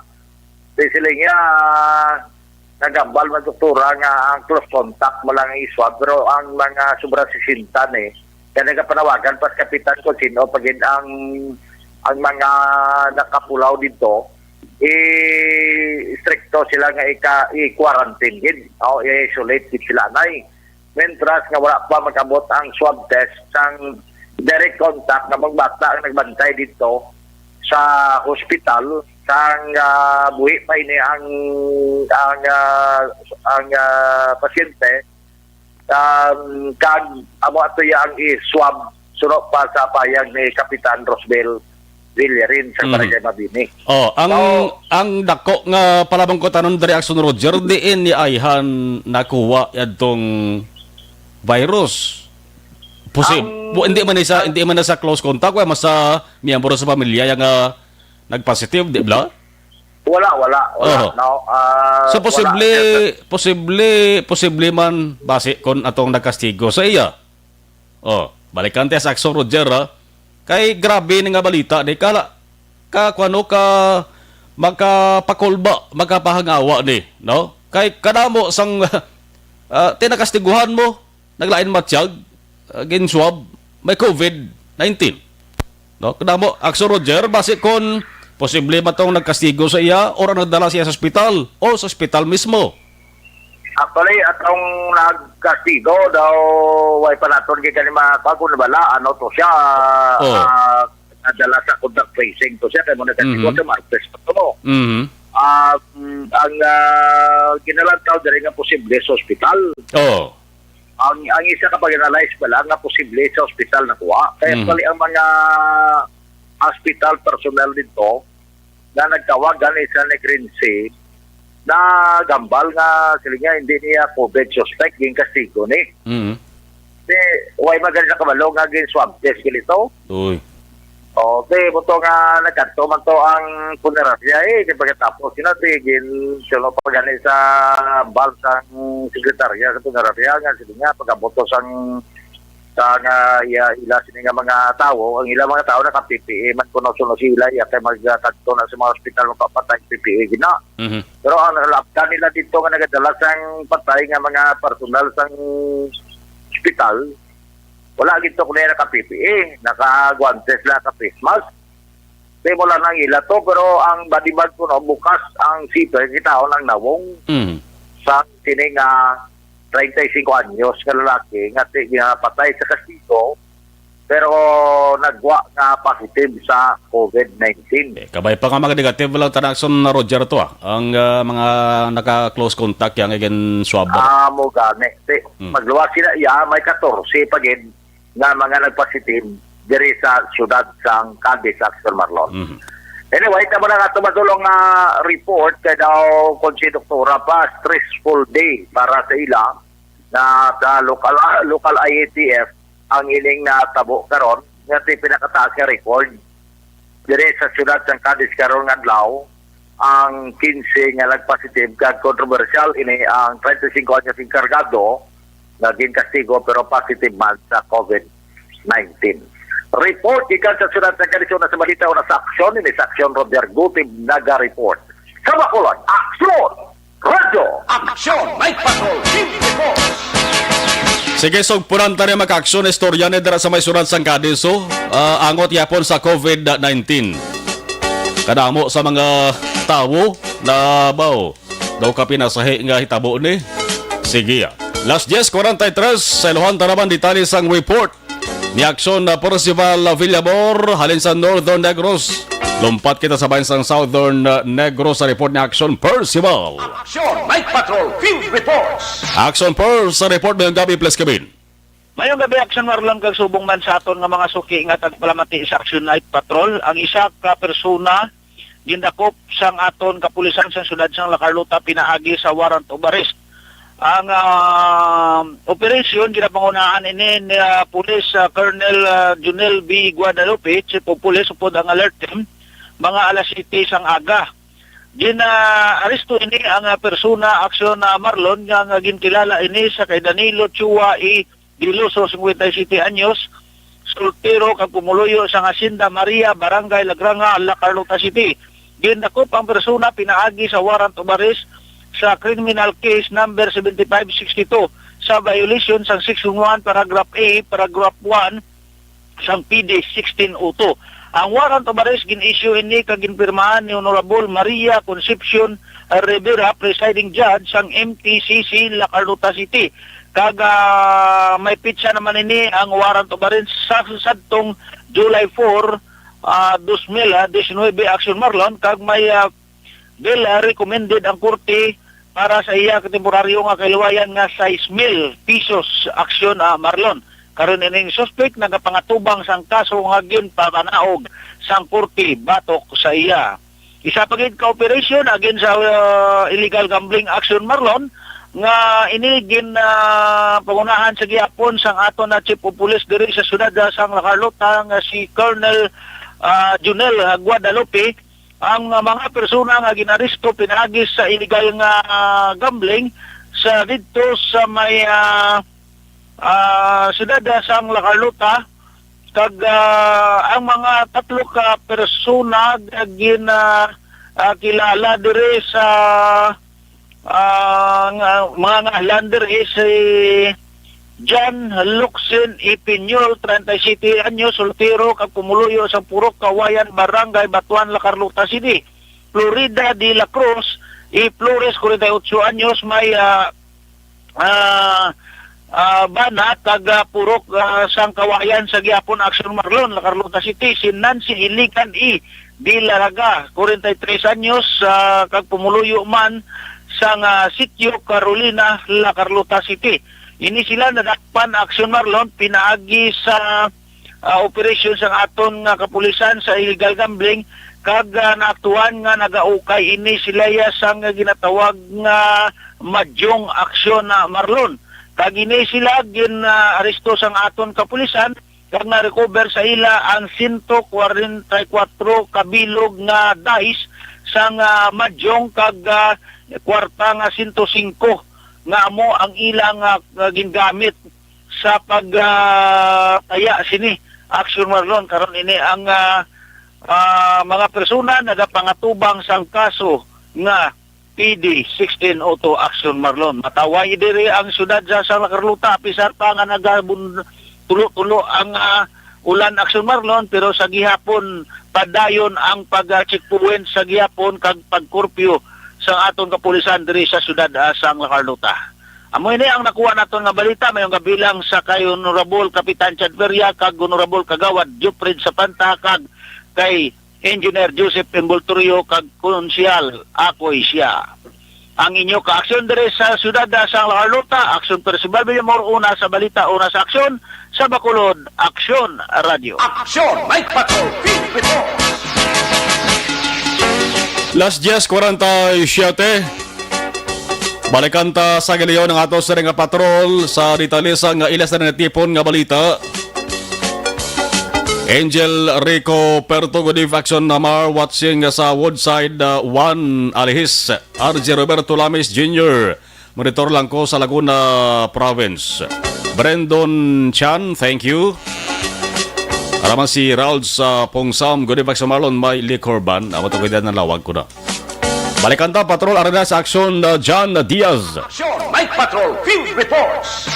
Di sila nga, nagambal man, doktora, nga ang close contact mo lang ang i-swab, pero ang mga sobra sesenta ni, kaya nagapanawagan pa sa kapitan kung sino pa gid ang, ang mga nakapulaw dito, i-stricto sila nga ika-, i-quarantine gid, o i-isolate gid sila, nay. Mentras nga wala pa mag-abot ang swab test sang direct contact nga mga bata ang nagbantay dito sa hospital, sang, ah, buhi pa ini ang, ang, ah, ang, ah, pasyente, um, kag amo ato ya ang i-swab suno pa sa payag ni Kapitan Rosbel. Villarin sa Mhm. Barangay Mabini. Oh, ang, So, ang dako nga palabangkutanon diri, Action Roger, diin ni ayhan nakuha yadtong virus? Posi-, Ang bu-, hindi man ni sa, hindi man na sa close contact, wa, mas sa miyembro sa pamilya yang, ah, nagpositive, di ba? Wala, wala, wala, Oho. no? Ah, So, wala, posible, sir. posible, posible man basi kon atong nagkastigo sa iya. Oh, balikan ta sa Action Roger, ha? Kay grabe ni nga balita ni kala ka kuno ka makapakulba, makapahangawa ni, no? Kay kadamo sang, ah, tinakastiguhan mo, naglain matiyag, ah, gin-swab, may covid nineteen. No? Kadamo, Action Roger, basi kon posible ba tong nagkastigo sa iya or ang nagdala siya sa ospital o sa ospital mismo? Actually, atong nagkastigo daw, way pa naton gid kani makuha kung nabala, ano to siya, Oh. ah, nadala sa contact tracing to siya, kay mo nagkastigo Mhm. sa Martes pa to, no? Mhm. Ah, mm, ang, ah, ginalantaw diri nga posible sa ospital. Oh. Ang, ang isa ka pag-analyze pa lang nga posible sa ospital nakuha. Kaya Mhm. pali ang mga hospital personnel dito, nga nagtawag gani sa Negrinse, nagambal nga sila niya hindi niya covid suspect, ginkastigo ni. Mm. Di, way man gani nakabalo nga gin-swab test gani to. Uy. O, di, buto nga nagkadto man to ang punerarya, eh, di pagkatapos sila, di, gin, suno pa gani sa ambal sang sekretarya sa punerarya, nga sila niya, pagabot to sang sa nga iya, ila sini nga mga tawo, ang ila mga tawo naka-P P E man kuno, suno sila iya kay magkadto na sa mga ospital, magpapatay P P E gina. Mhm. Pero ang nalabtan nila dito nga nagadala sang patay nga mga personal sang ospital, wala gid to kuno naka-P P E, naka-guantes lang, naka-face mask. Di mo lang nang ila to, pero ang body bag kuno bukas ang zipper, kita ko nang nawong Mm. sa sini nga treinta y cinco anyos nga lalaki nga ti-, nga patay sa kastigo, pero nagwa nga positive sa covid nineteen. Eh, kabay pa nga mga negative lang, Tanakson, Roger, to, ah. Ang, ah, mga naka-close contact yang igin swab. Ah, mo gani. Ti, Mm. magluwas sila, iya, may katorse pa gid nga mga nagpositive diri sa siyudad sang Cadiz, Action Marlon. Mhm. Anyway, tama na nga ito madulong nga report kay daw kon si Doktora pa, stressful day para sa ila na sa local, local I A T F ang ining natabo karon nga ti pinakataas nga record diri sa siyudad sang Cadiz karon nga adlaw. Ang quince nga nagpositive kag kontrobersyal ini ang treinta y cinco anyos enkargado nga ginkastigo pero positive man sa covid nineteen. Report gikan sa siyudad sa Cadiz, una sa balita, una sa aksyon, ini sa aksyon, Roger Gutib naga-report. Sa Bacolod, aksyon! Radyo! Aksyon! Night Patrol! Team Report! Sige, sugpunan ta ni makaaksyon istorya ni dira sa may siyudad sang Cadiz, oh. Ah, angot yapon sa covid nineteen. Kadamo sa mga tawo na bao daw ka pinasahi nga hitabo ni. Sige, ah. Las diez cuarenta y tres, sa iluhan ta naman detalye sang report ni Aksyon na Percival Villamor halin sa Northern Negros. Lumpat kita sa bahin sang Southern, uh, Negros sa report ni Aksyon Percival. Aksyon Night Patrol Field Reports. Aksyon Per sa report, mayong gabi, please, Kevin. Mayong gabi, Aksyon Marlon, kag subong man sa aton nga mga suki nga tagpalamati sa Aksyon Night Patrol. Ang isa ka persona gindakop sang aton kapulisan sa siyudad sang La Carlota pinaagi sa warrant of arrest. Ang, ah, operasyon ginapangunahan ini ni, ah, Police, ah, Colonel, ah, Junel B Guadalupe, Chief of Police, upod ang alert team, mga alas siyete sang aga. Gina-aresto ini ang, ah, persona, Aksyon, ah, Marlon, nga, nga ginkilala ini sa kay Danilo Chua E Diloso, singkwenta y siyete anyos, soltero kag pumuluyo sa Hacienda Maria, Barangay Lagranga, La Carlota City. Gindakop ang persona pinaagi sa warrant of arrest sa criminal case number seventy-five sixty-two sa violation sang Section one, Paragraph A, Paragraph one sang P D sixteen oh two. Ang warrant of arrest gin-issue ini kag ginpirmahan ni Honorable Maria Concepcion Rivera, Presiding Judge sang M T C C La Carlota City. Kag, ah, may petsa naman ini ang warrant of arrest sa sadtong July four, ah, dos mil diecinuebe, Aksyon Marlon, kag may, ah, bail, ah, recommended ang korte para sa iya ka temporaryo nga kaliwayan nga sais mil pesos, Aksyon, ah, Marlon. Karon ining suspek nagapangatubang sang kaso nga ginpamanaog sang korte batok sa iya. Isa pa gid ka operasyon against sa, uh, Illegal Gambling Action Marlon nga ini gin, ah, pangunahan sa gihapon sang aton na Chief of Police diri sa siyudad, ah, sang La Carlota nga si Colonel, ah, Junel Guadalupe. Ang, ah, mga persona nga ginaresto pinaagi sa illegal nga, ah, gambling sa didto sa may, ah, ah, siyudad, ah, sang La Carlota, kag, ah, ang mga tatlo ka persona nga gin, ah, ah, kilala diri sa, ah, nga, mga ngalan diri si John Luxin Ipinyol, treinta y siete anyos, soltero, kag pumuluyo sa Purok Kawayan, Barangay Batuan, La Carlota City. Florida de la Cruz y Flores, forty-eight anyos, may, ah, ah, ah, bana, taga Purok, ah, sang Kawayan sa gihapon, Action Marlon, La Carlota City, si Nancy Iligan E. Villarga, forty-three anyos, ah, kag pumuluyo man sang, ah, Sitio Carolina, La Carlota City. Ini sila nadakpan, Action Marlon, pinaagi sa, ah, operasyon sang aton nga kapulisan sa illegal gambling, kag, ah, naaktuhan nga nagaukay ini sila ya sang ginatawag nga madyong aksyon na Marlon. Kag ini sila gin, ah, aresto sang aton kapulisan, kag na-recover sa ila ang sento kwarenta y kuwatro ka bilog nga dice sang, ah, madyong kag, ah, kwarta nga sento singko nga amo ang ilang, ah, gingamit sa pag, ah, taya sini, Action Marlon. Karon ini ang, ah, ah, mga persona nagapangatubang sang kaso nga P D sixteen oh two, Action Marlon. Mataway diri ang siyudad sa, sa La Carlota, apisar pa nga nagabun-, tulo-tulo ang, ah, ulan, Action Marlon, pero sa gihapon padayon ang pag, ah, checkpoint sa gihapon kag pag-curfew sa aton kapulisan diri sa siyudad, ah, sang La Carlota. Amo ini ang nakuha naton nga balita. Mayong gabi lang sa kay Honorable Kapitan Chad Feria kag Honorable Kagawad Jupred Sapanta kag kay Engineer Joseph Envoltorio kag Konsehal Akoy Siya. Ang inyo ka-aksyon diri sa siyudad, ah, sang La Carlota, Aksyon Percival Villamor, una sa balita, una sa aksyon, sa Bacolod, Aksyon Radio. Aksyon, Night Patrol, Field Reports. Las diez cuarenta y siete. Balikan ta sa giliyon ang ato siring nga patrol sa detalye sa nga ilas na natipon nga balita. Angel Rico Perto, good eve, Action Namar, watching sa Woodside, uh, one Alihis. R J Roberto Lamis Junior, monitor lang ko sa Laguna Province. Brandon Chan, thank you. Araman si Raul sa Pungsam, good eve, Action Marlon, may liquor ban. Amo to, kaya na lawag ko na. Balikan ta, Patrol Arena sa Action, uh, John Diaz. Action, Night Patrol, Field Reports.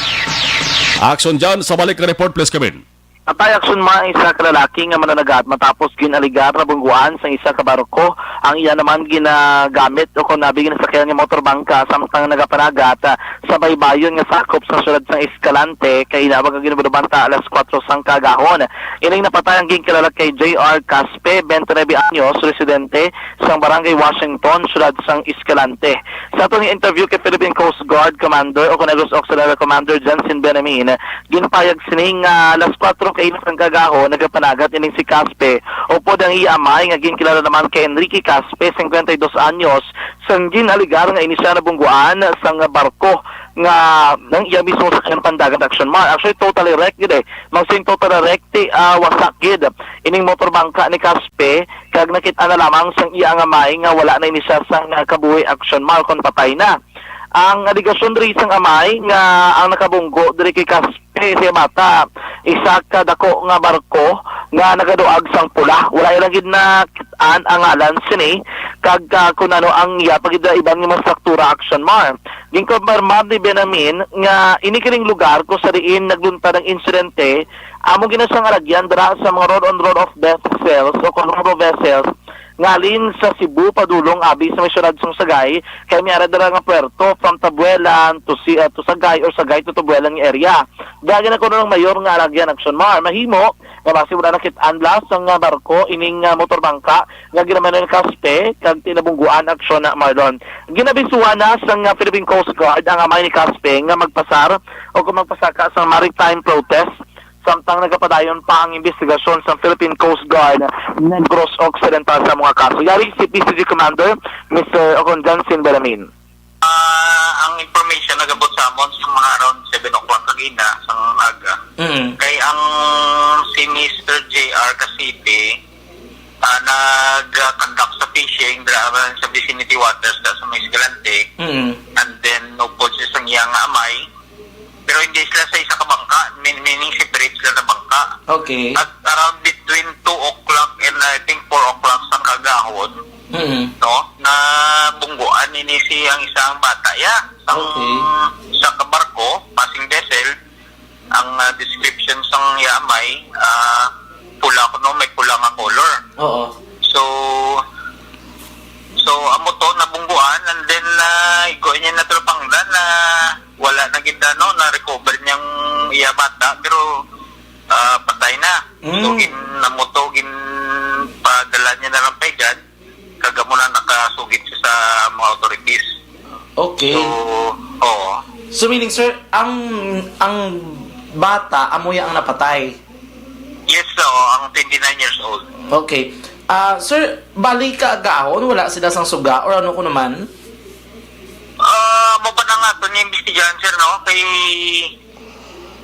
Action, John, sa balik nga report, please come in. Patay, Action Mar, ang isa ka lalaki nga mananagat matapos gin-alegar na bungguan sang isa ka barko ang iya naman ginagamit o kon abi ginasakyan nga motor bangka samtang nagapanagat, ah, sa baybayon nga sakop sa siyudad sang Escalante, kay inabag ang ginabulubanta alas kuwatro sang kaagahon. Ining napatay ang ginkilala kay J R Caspe, twenty-nine anyos, residente sang Barangay Washington, siyudad sang Escalante. Sa aton interview kay Philippine Coast Guard Commander o kon Negros Occidental Commander Jensen Benamin, ginpayag sini nga alas kuwatro kainit sang kaagahon nagapanagat ining si Caspe upod ang iya amay nga ginkilala naman kay Enrique Caspe, cincuenta y dos anyos, sang gin-alegar nga ini siya nabungguan sang barko nga nang iya mismo sa kanyang pandagat, Action Mar. Actually, totally wrecked gid eh. Magsing totally wrecked, ah, wasak gid ining motor bangka ni Caspe, kag nakit-an na lamang sang iya nga amay nga wala na ini siya sang, ah, kabuhi, Action Mar, kon patay na. Ang alegasyon diri sang amay nga ang nakabunggo diri kay Caspe, siya bata, isa ka dako nga barko nga nagaduag sang pula. Wala lang gid nakit-an ang ngalan sini, kag, ah, kun ano ang iya pa gid iban nga mga struktura, Action Mar. Ginkumpirmar ni Benamin nga ini kining lugar kung sa diin nagluntad ang insidente, amo gid na siyang alagyan dira sa mga roll on roll off vessels o kon ro-ro vessels nga halin sa Cebu padulong abi sa may siyudad sang Sagay, kay may ara dira nga puerto from Tabuelan to si, ah, to Sagay or Sagay to Tabuelan nga area. Dagi na kuno ng mayor nga alagyan, Action Mar. Mahimo nga basi wala nakit-an bala sang, ah, barko ining, ah, motor bangka nga ginamanan ni Caspe kag tinabungguan, Action Marlon. Ginabisuhan na sang, ah, Philippine Coast Guard ang amay ni Caspe nga magpasar o kung magpasaka sa maritime protest samtang nagapadayon pa ang investigasyon sa Philippine Coast Guard Negros Occidental sa mga kaso. Yari si P C G Commander, Mister Okon Johnson Belamin. Ah, ang information nagabot sa amon sa mga around seven o'clock kagina sa aga. Mm. Kay ang si Mister J R Casipe, ah, nag-conduct sa fishing dira man sa vicinity waters da sa may Escalante. Mm. And then, upod sa isang iya nga amay, pero hindi sila sa isa ka bangka, mean-, meaning separate sila na bangka. Okay. At around between two o'clock and, I think, four o'clock sa kagahon, Mm. no, nabungguan ini si ang isang bata, ya. Ang Okay. sa kabarko, passing vessel, ang, ah, description sang iya amay, ah, pula kuno, may pula nga color. Oo. So, so, amo to, nabungguan, and then, ah, igo niya na trapangdan na wala na gid, ano, na-recover niyang iya bata, pero, ah, patay na. So, Mm. gin-, amo to, ginpadala niya na lang pa igad, kag amo na nakasugid siya sa mga authorities. Okay. So, oo. So, meaning, sir, ang, ang bata, amo ya ang napatay? Yes, oo, ang twenty-nine years old. Okay. Ah, sir, bali kaagahon, wala sila sang suga or ano ko naman? Ah, mo pa na nga to niya imbestigahan, sir, no? Kay,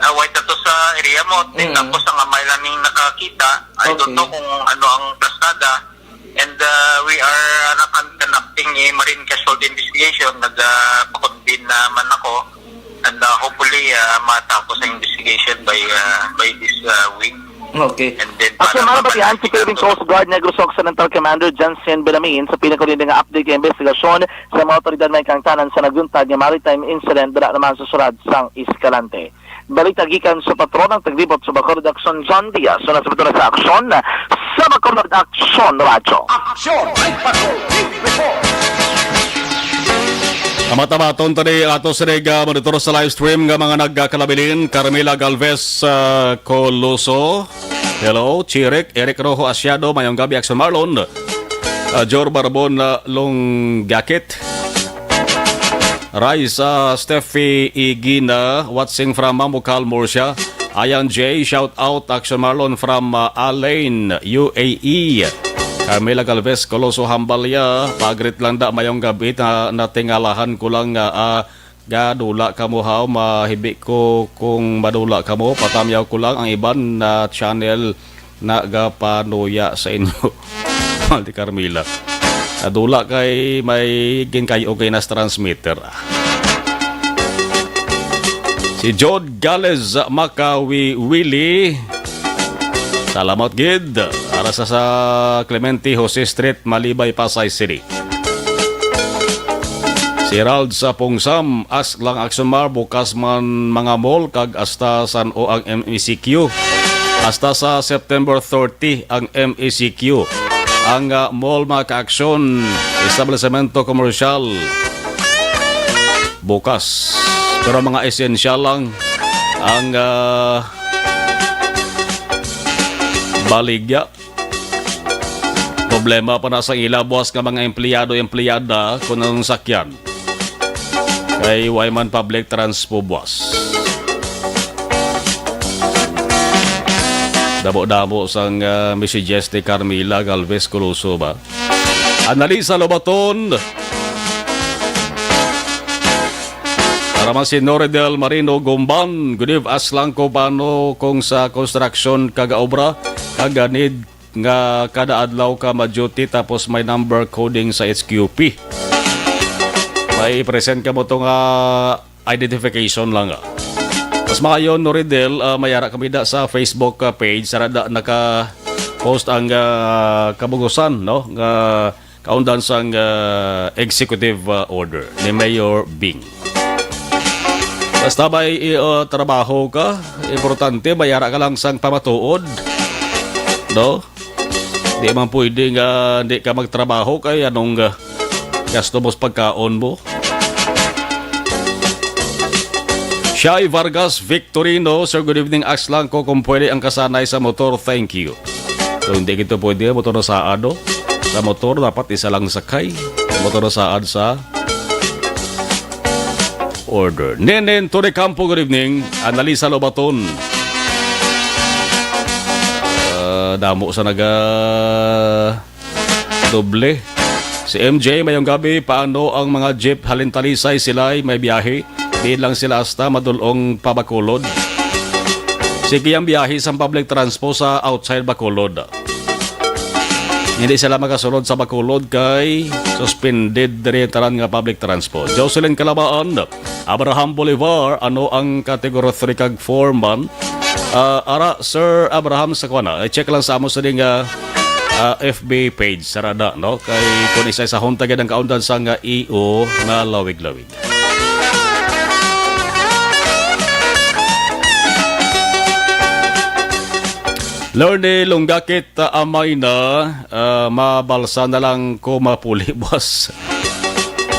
ah, wait ato sa area mo. Mm. Tapos ang amay lang ning nakakita. I don't Okay. know kung ano ang plastada. And, ah, we are, ah, nakon-, conducting a marine casualty investigation. Nag, ah, pa-convene naman ako. And, ah, hopefully, ah, matapos ang investigation by, ah, by this, ah, week. Okay. And then, At para sa mga mabatian, si mabatian Philippine nato. Coast Guard Negros Occidental Commander Jensen Belamin sa pinakaulinan nga update nga investigasyon sa mga otoridad may kangtanan sa naguntag nga maritime incident dira naman sa syudad sang Escalante. Balita gikan sa patron ang taglibot sa Bacolod Aksyon, John Diaz. Una sa patron sa Aksyon, sa Bacolod Aksyon Radyo. Aksyon! May Bacolod Report! Amat-amaton tani ato sa nag, ah, monitor sa live stream nga mga nagkalabilin, Carmela Galvez, ah, Coloso. Hello, Chirek, Eric Rojo Asiado, mayong gabi, Aksyon Marlon. Ah, Jor Barbon, ah, Lunggakit. Rise, ah, Steffi Igina, watching from Mamukal, Murcia. Ayan, Jay, shout out, Action Marlon from, ah, Alain, U A E. Carmela Galvez Coloso Hambalya, pagrit lang da, mayong gabi na natingalahan ko lang nga, ah, gadula kamo haw, mahibi ko kung madula kamo, patamyaw ko lang ang iban na channel nagapanuya sa inyo. Mal di Carmela. Nadula kay may ginkay-o kay nas transmitter. Si Jod Gales Makawiwili. Salamat gid. Para sa, sa Clemente Jose Street, Malibay, Pasay City. Si Rald sa Pungsam, ask lang Action Mar, bukas man mga mall kag hasta san-o ang M E C Q. Hasta sa September thirty ang M E C Q. Ang, ah, mall, mga ka-aksyon, establisemento komersyal, bukas. Pero mga esensyal lang ang, ah, baligya. Problema pa na sa ila buwas nga mga empleyado, empleyada, kung anong sakyan. Kay way man public transpo buwas. Damo-damo sang, ah, messages ni Carmela Galvez Coloso ba? Analisa Lobaton. Para man si Noridel Marino Gumban, good eve, ask lang ko paano kung sa construction kag obra, kag need nga kada adlaw ka ma-duty tapos may number coding sa H Q P. May present ka mo to nga identification lang, ah. Mas maayo, Noridel, ah, mayara kami da sa Facebook, ah, page, sa da naka-post ang, ah, kabugusan, no? Nga kaundan sang, ah, executive, ah, order ni Mayor Bing. Basta may, ah, trabaho ka, importante, mayara ka lang sang pamatuod, no? Di man pwede nga di ka magtrabaho kay anong, ah, gasto mo sa pagkaon mo. Shai Vargas Victorino, sir, good evening. Ask lang ko kung pwede ang kasanay sa motor. Thank you. So, hindi kito pwede, motor na saad, no? Sa motor, dapat isa lang sakay. Motor na saad sa order. Nenen Torrecampo, good evening. Analisa Lobaton. Ah, damo sa naga doble. Si M J, mayong gabi, paano ang mga jeep halin Talisay, Silay, may biyahe? Diin lang sila hasta madulong pa Bacolod. Sige ang biyahe sa public transpo sa outside Bacolod. Hindi sila makasulod sa Bacolod kay suspended diri ang tanan nga public transport. Jocelyn Calabaan, Abraham Bolivar, ano ang category three kag four man? Ah, ara, Sir Abraham, sa kuwan na, i-check lang sa amo sa ding, ah, ah, F B page, sarada, no? Kay kung isa-isahon ta gid ang kaundan sa nga E O nga lawig-lawig. Lorne Lunggakit, ah, amay na, ah, mabalsa na lang ko mapuli, boss.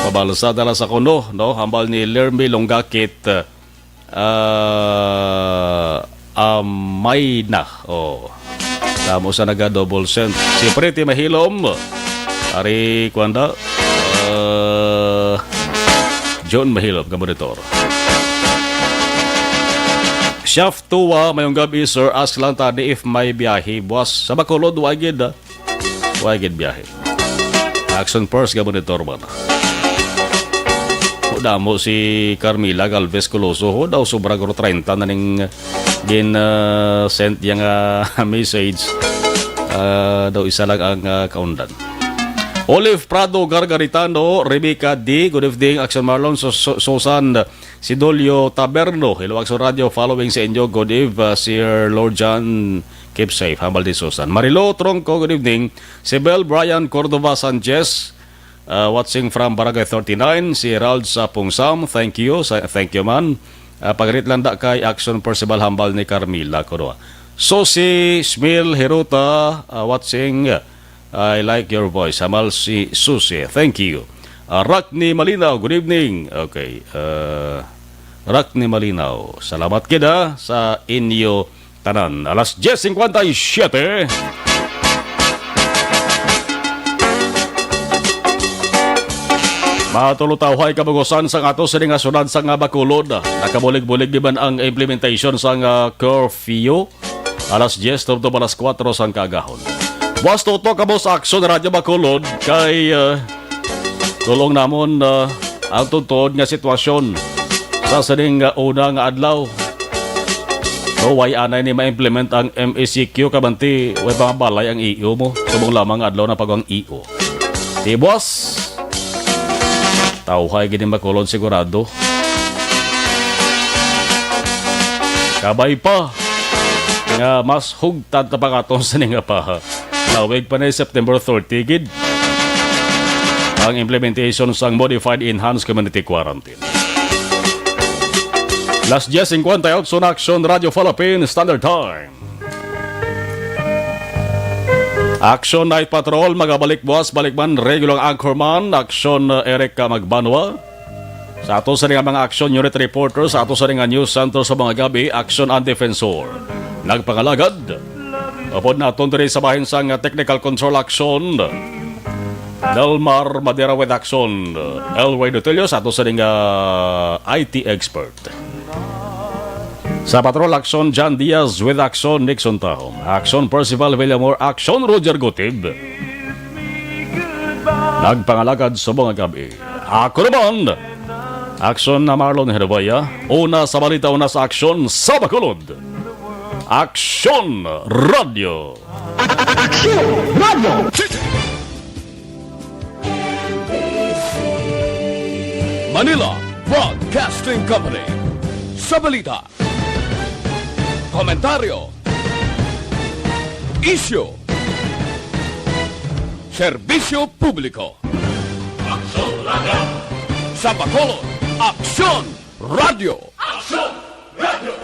Mabalsa na lang sa kuno, no? Hambal ni Lermi Lunggakit, ah, amay na. Oh. Tamo sa naga double send. Si Pretty Mahilom. Ari, kuwan da, ah, John Mahilom, ka monitor. Shaft Tua, mayong gabi, sir. Ask lang tani if may biyahe. Buwas sa Bacolod, wa gid, ah. Wa gid biyahe. Action first, ka monitor man. Damo si Carmila Galvez Coloso, ho, daw sobra guro treinta na ning gin, ah, sent yang, ah, message. Ah, daw isa lang ang, ah, kaundan. Olive Prado Gargaritano, Rebecca D, good evening, Action Marlon, Su-, Su-, Susan Sidolio Taberno, hello, Action Radio, following sa inyo, good eve, ah, Sir Lord John, keep safe, hambal ni Susan. Marilo Tronco, good evening. Si Bel Brian Cordova Sanchez, ah, watching from Barangay thirty-nine, si Rald sa Pungsam, thank you, sa, thank you man. Ah, pag-greet lang da kay Action Percival, hambal ni Carmila Coroa. Susi Smil Hiruta, ah, watching, I like your voice. Hamal si Susie. Thank you. Ah, Rock ni Malinaw, good evening. Okay. Ah, Rock ni Malinaw, salamat gid, ah, sa inyo tanan. Alas diyes cincuenta y siete. Matulotawhay kabugusan sang ato sini nga syudad sang Bacolod. Nakabulig-bulig di man ang implementation sang, ah, curfew. Alas diyes tubtob alas kuwatro sang kaagahon. Buwas tutok kamo sa Aksyon Radyo Bacolod kay, uh, tulong namon, uh, ang tuod nga sitwasyon sa sining, uh, una nga adlaw. No, way anay ni ma-implement ang M E C Q, kabanti, way mga balay ang E O mo. Subong lamang nga adlaw na pag ang E O. Di, buwas. Tawhay gid ni Bacolod sigurado. Kabay pa nga mas hugtad ta pa katon sini nga pa lawig pa ni September thirty gid ang implementation sang modified enhanced community quarantine. Alas diyes cincuenta y ocho na, Aksyon Radyo Philippine Standard Time. Action Night Patrol, magabalik buwas, balik man, regular anchorman, Action, uh, Eric, uh, Magbanwa. Sa ato sa nga mga Action Unit Reporter, sa ato sa nga News Center sa mga gabi, Action ang Defensor. Nagpangalagad. Upod naton diri sa bahin sang, uh, Technical Control, Action Delmar Madera with Action, uh, Elway Dotelio, sa ato sa nga I T expert. Sa Patrol, Action John Diaz with Action Nixon Tahom, Action Percival Villamor, Action Roger Gutib. Nagpangalagad sa mga gabi. Ako naman, Action na Marlon Herboya, una sa balita, una sa aksyon sa Bacolod. Action Radio. Action Radio. Manila Broadcasting Company. Sa balita, komentaryo, isyu, serbisyo publiko. Aksyon Radio. Sa Bacolod, Aksyon Radio. Aksyon Radio.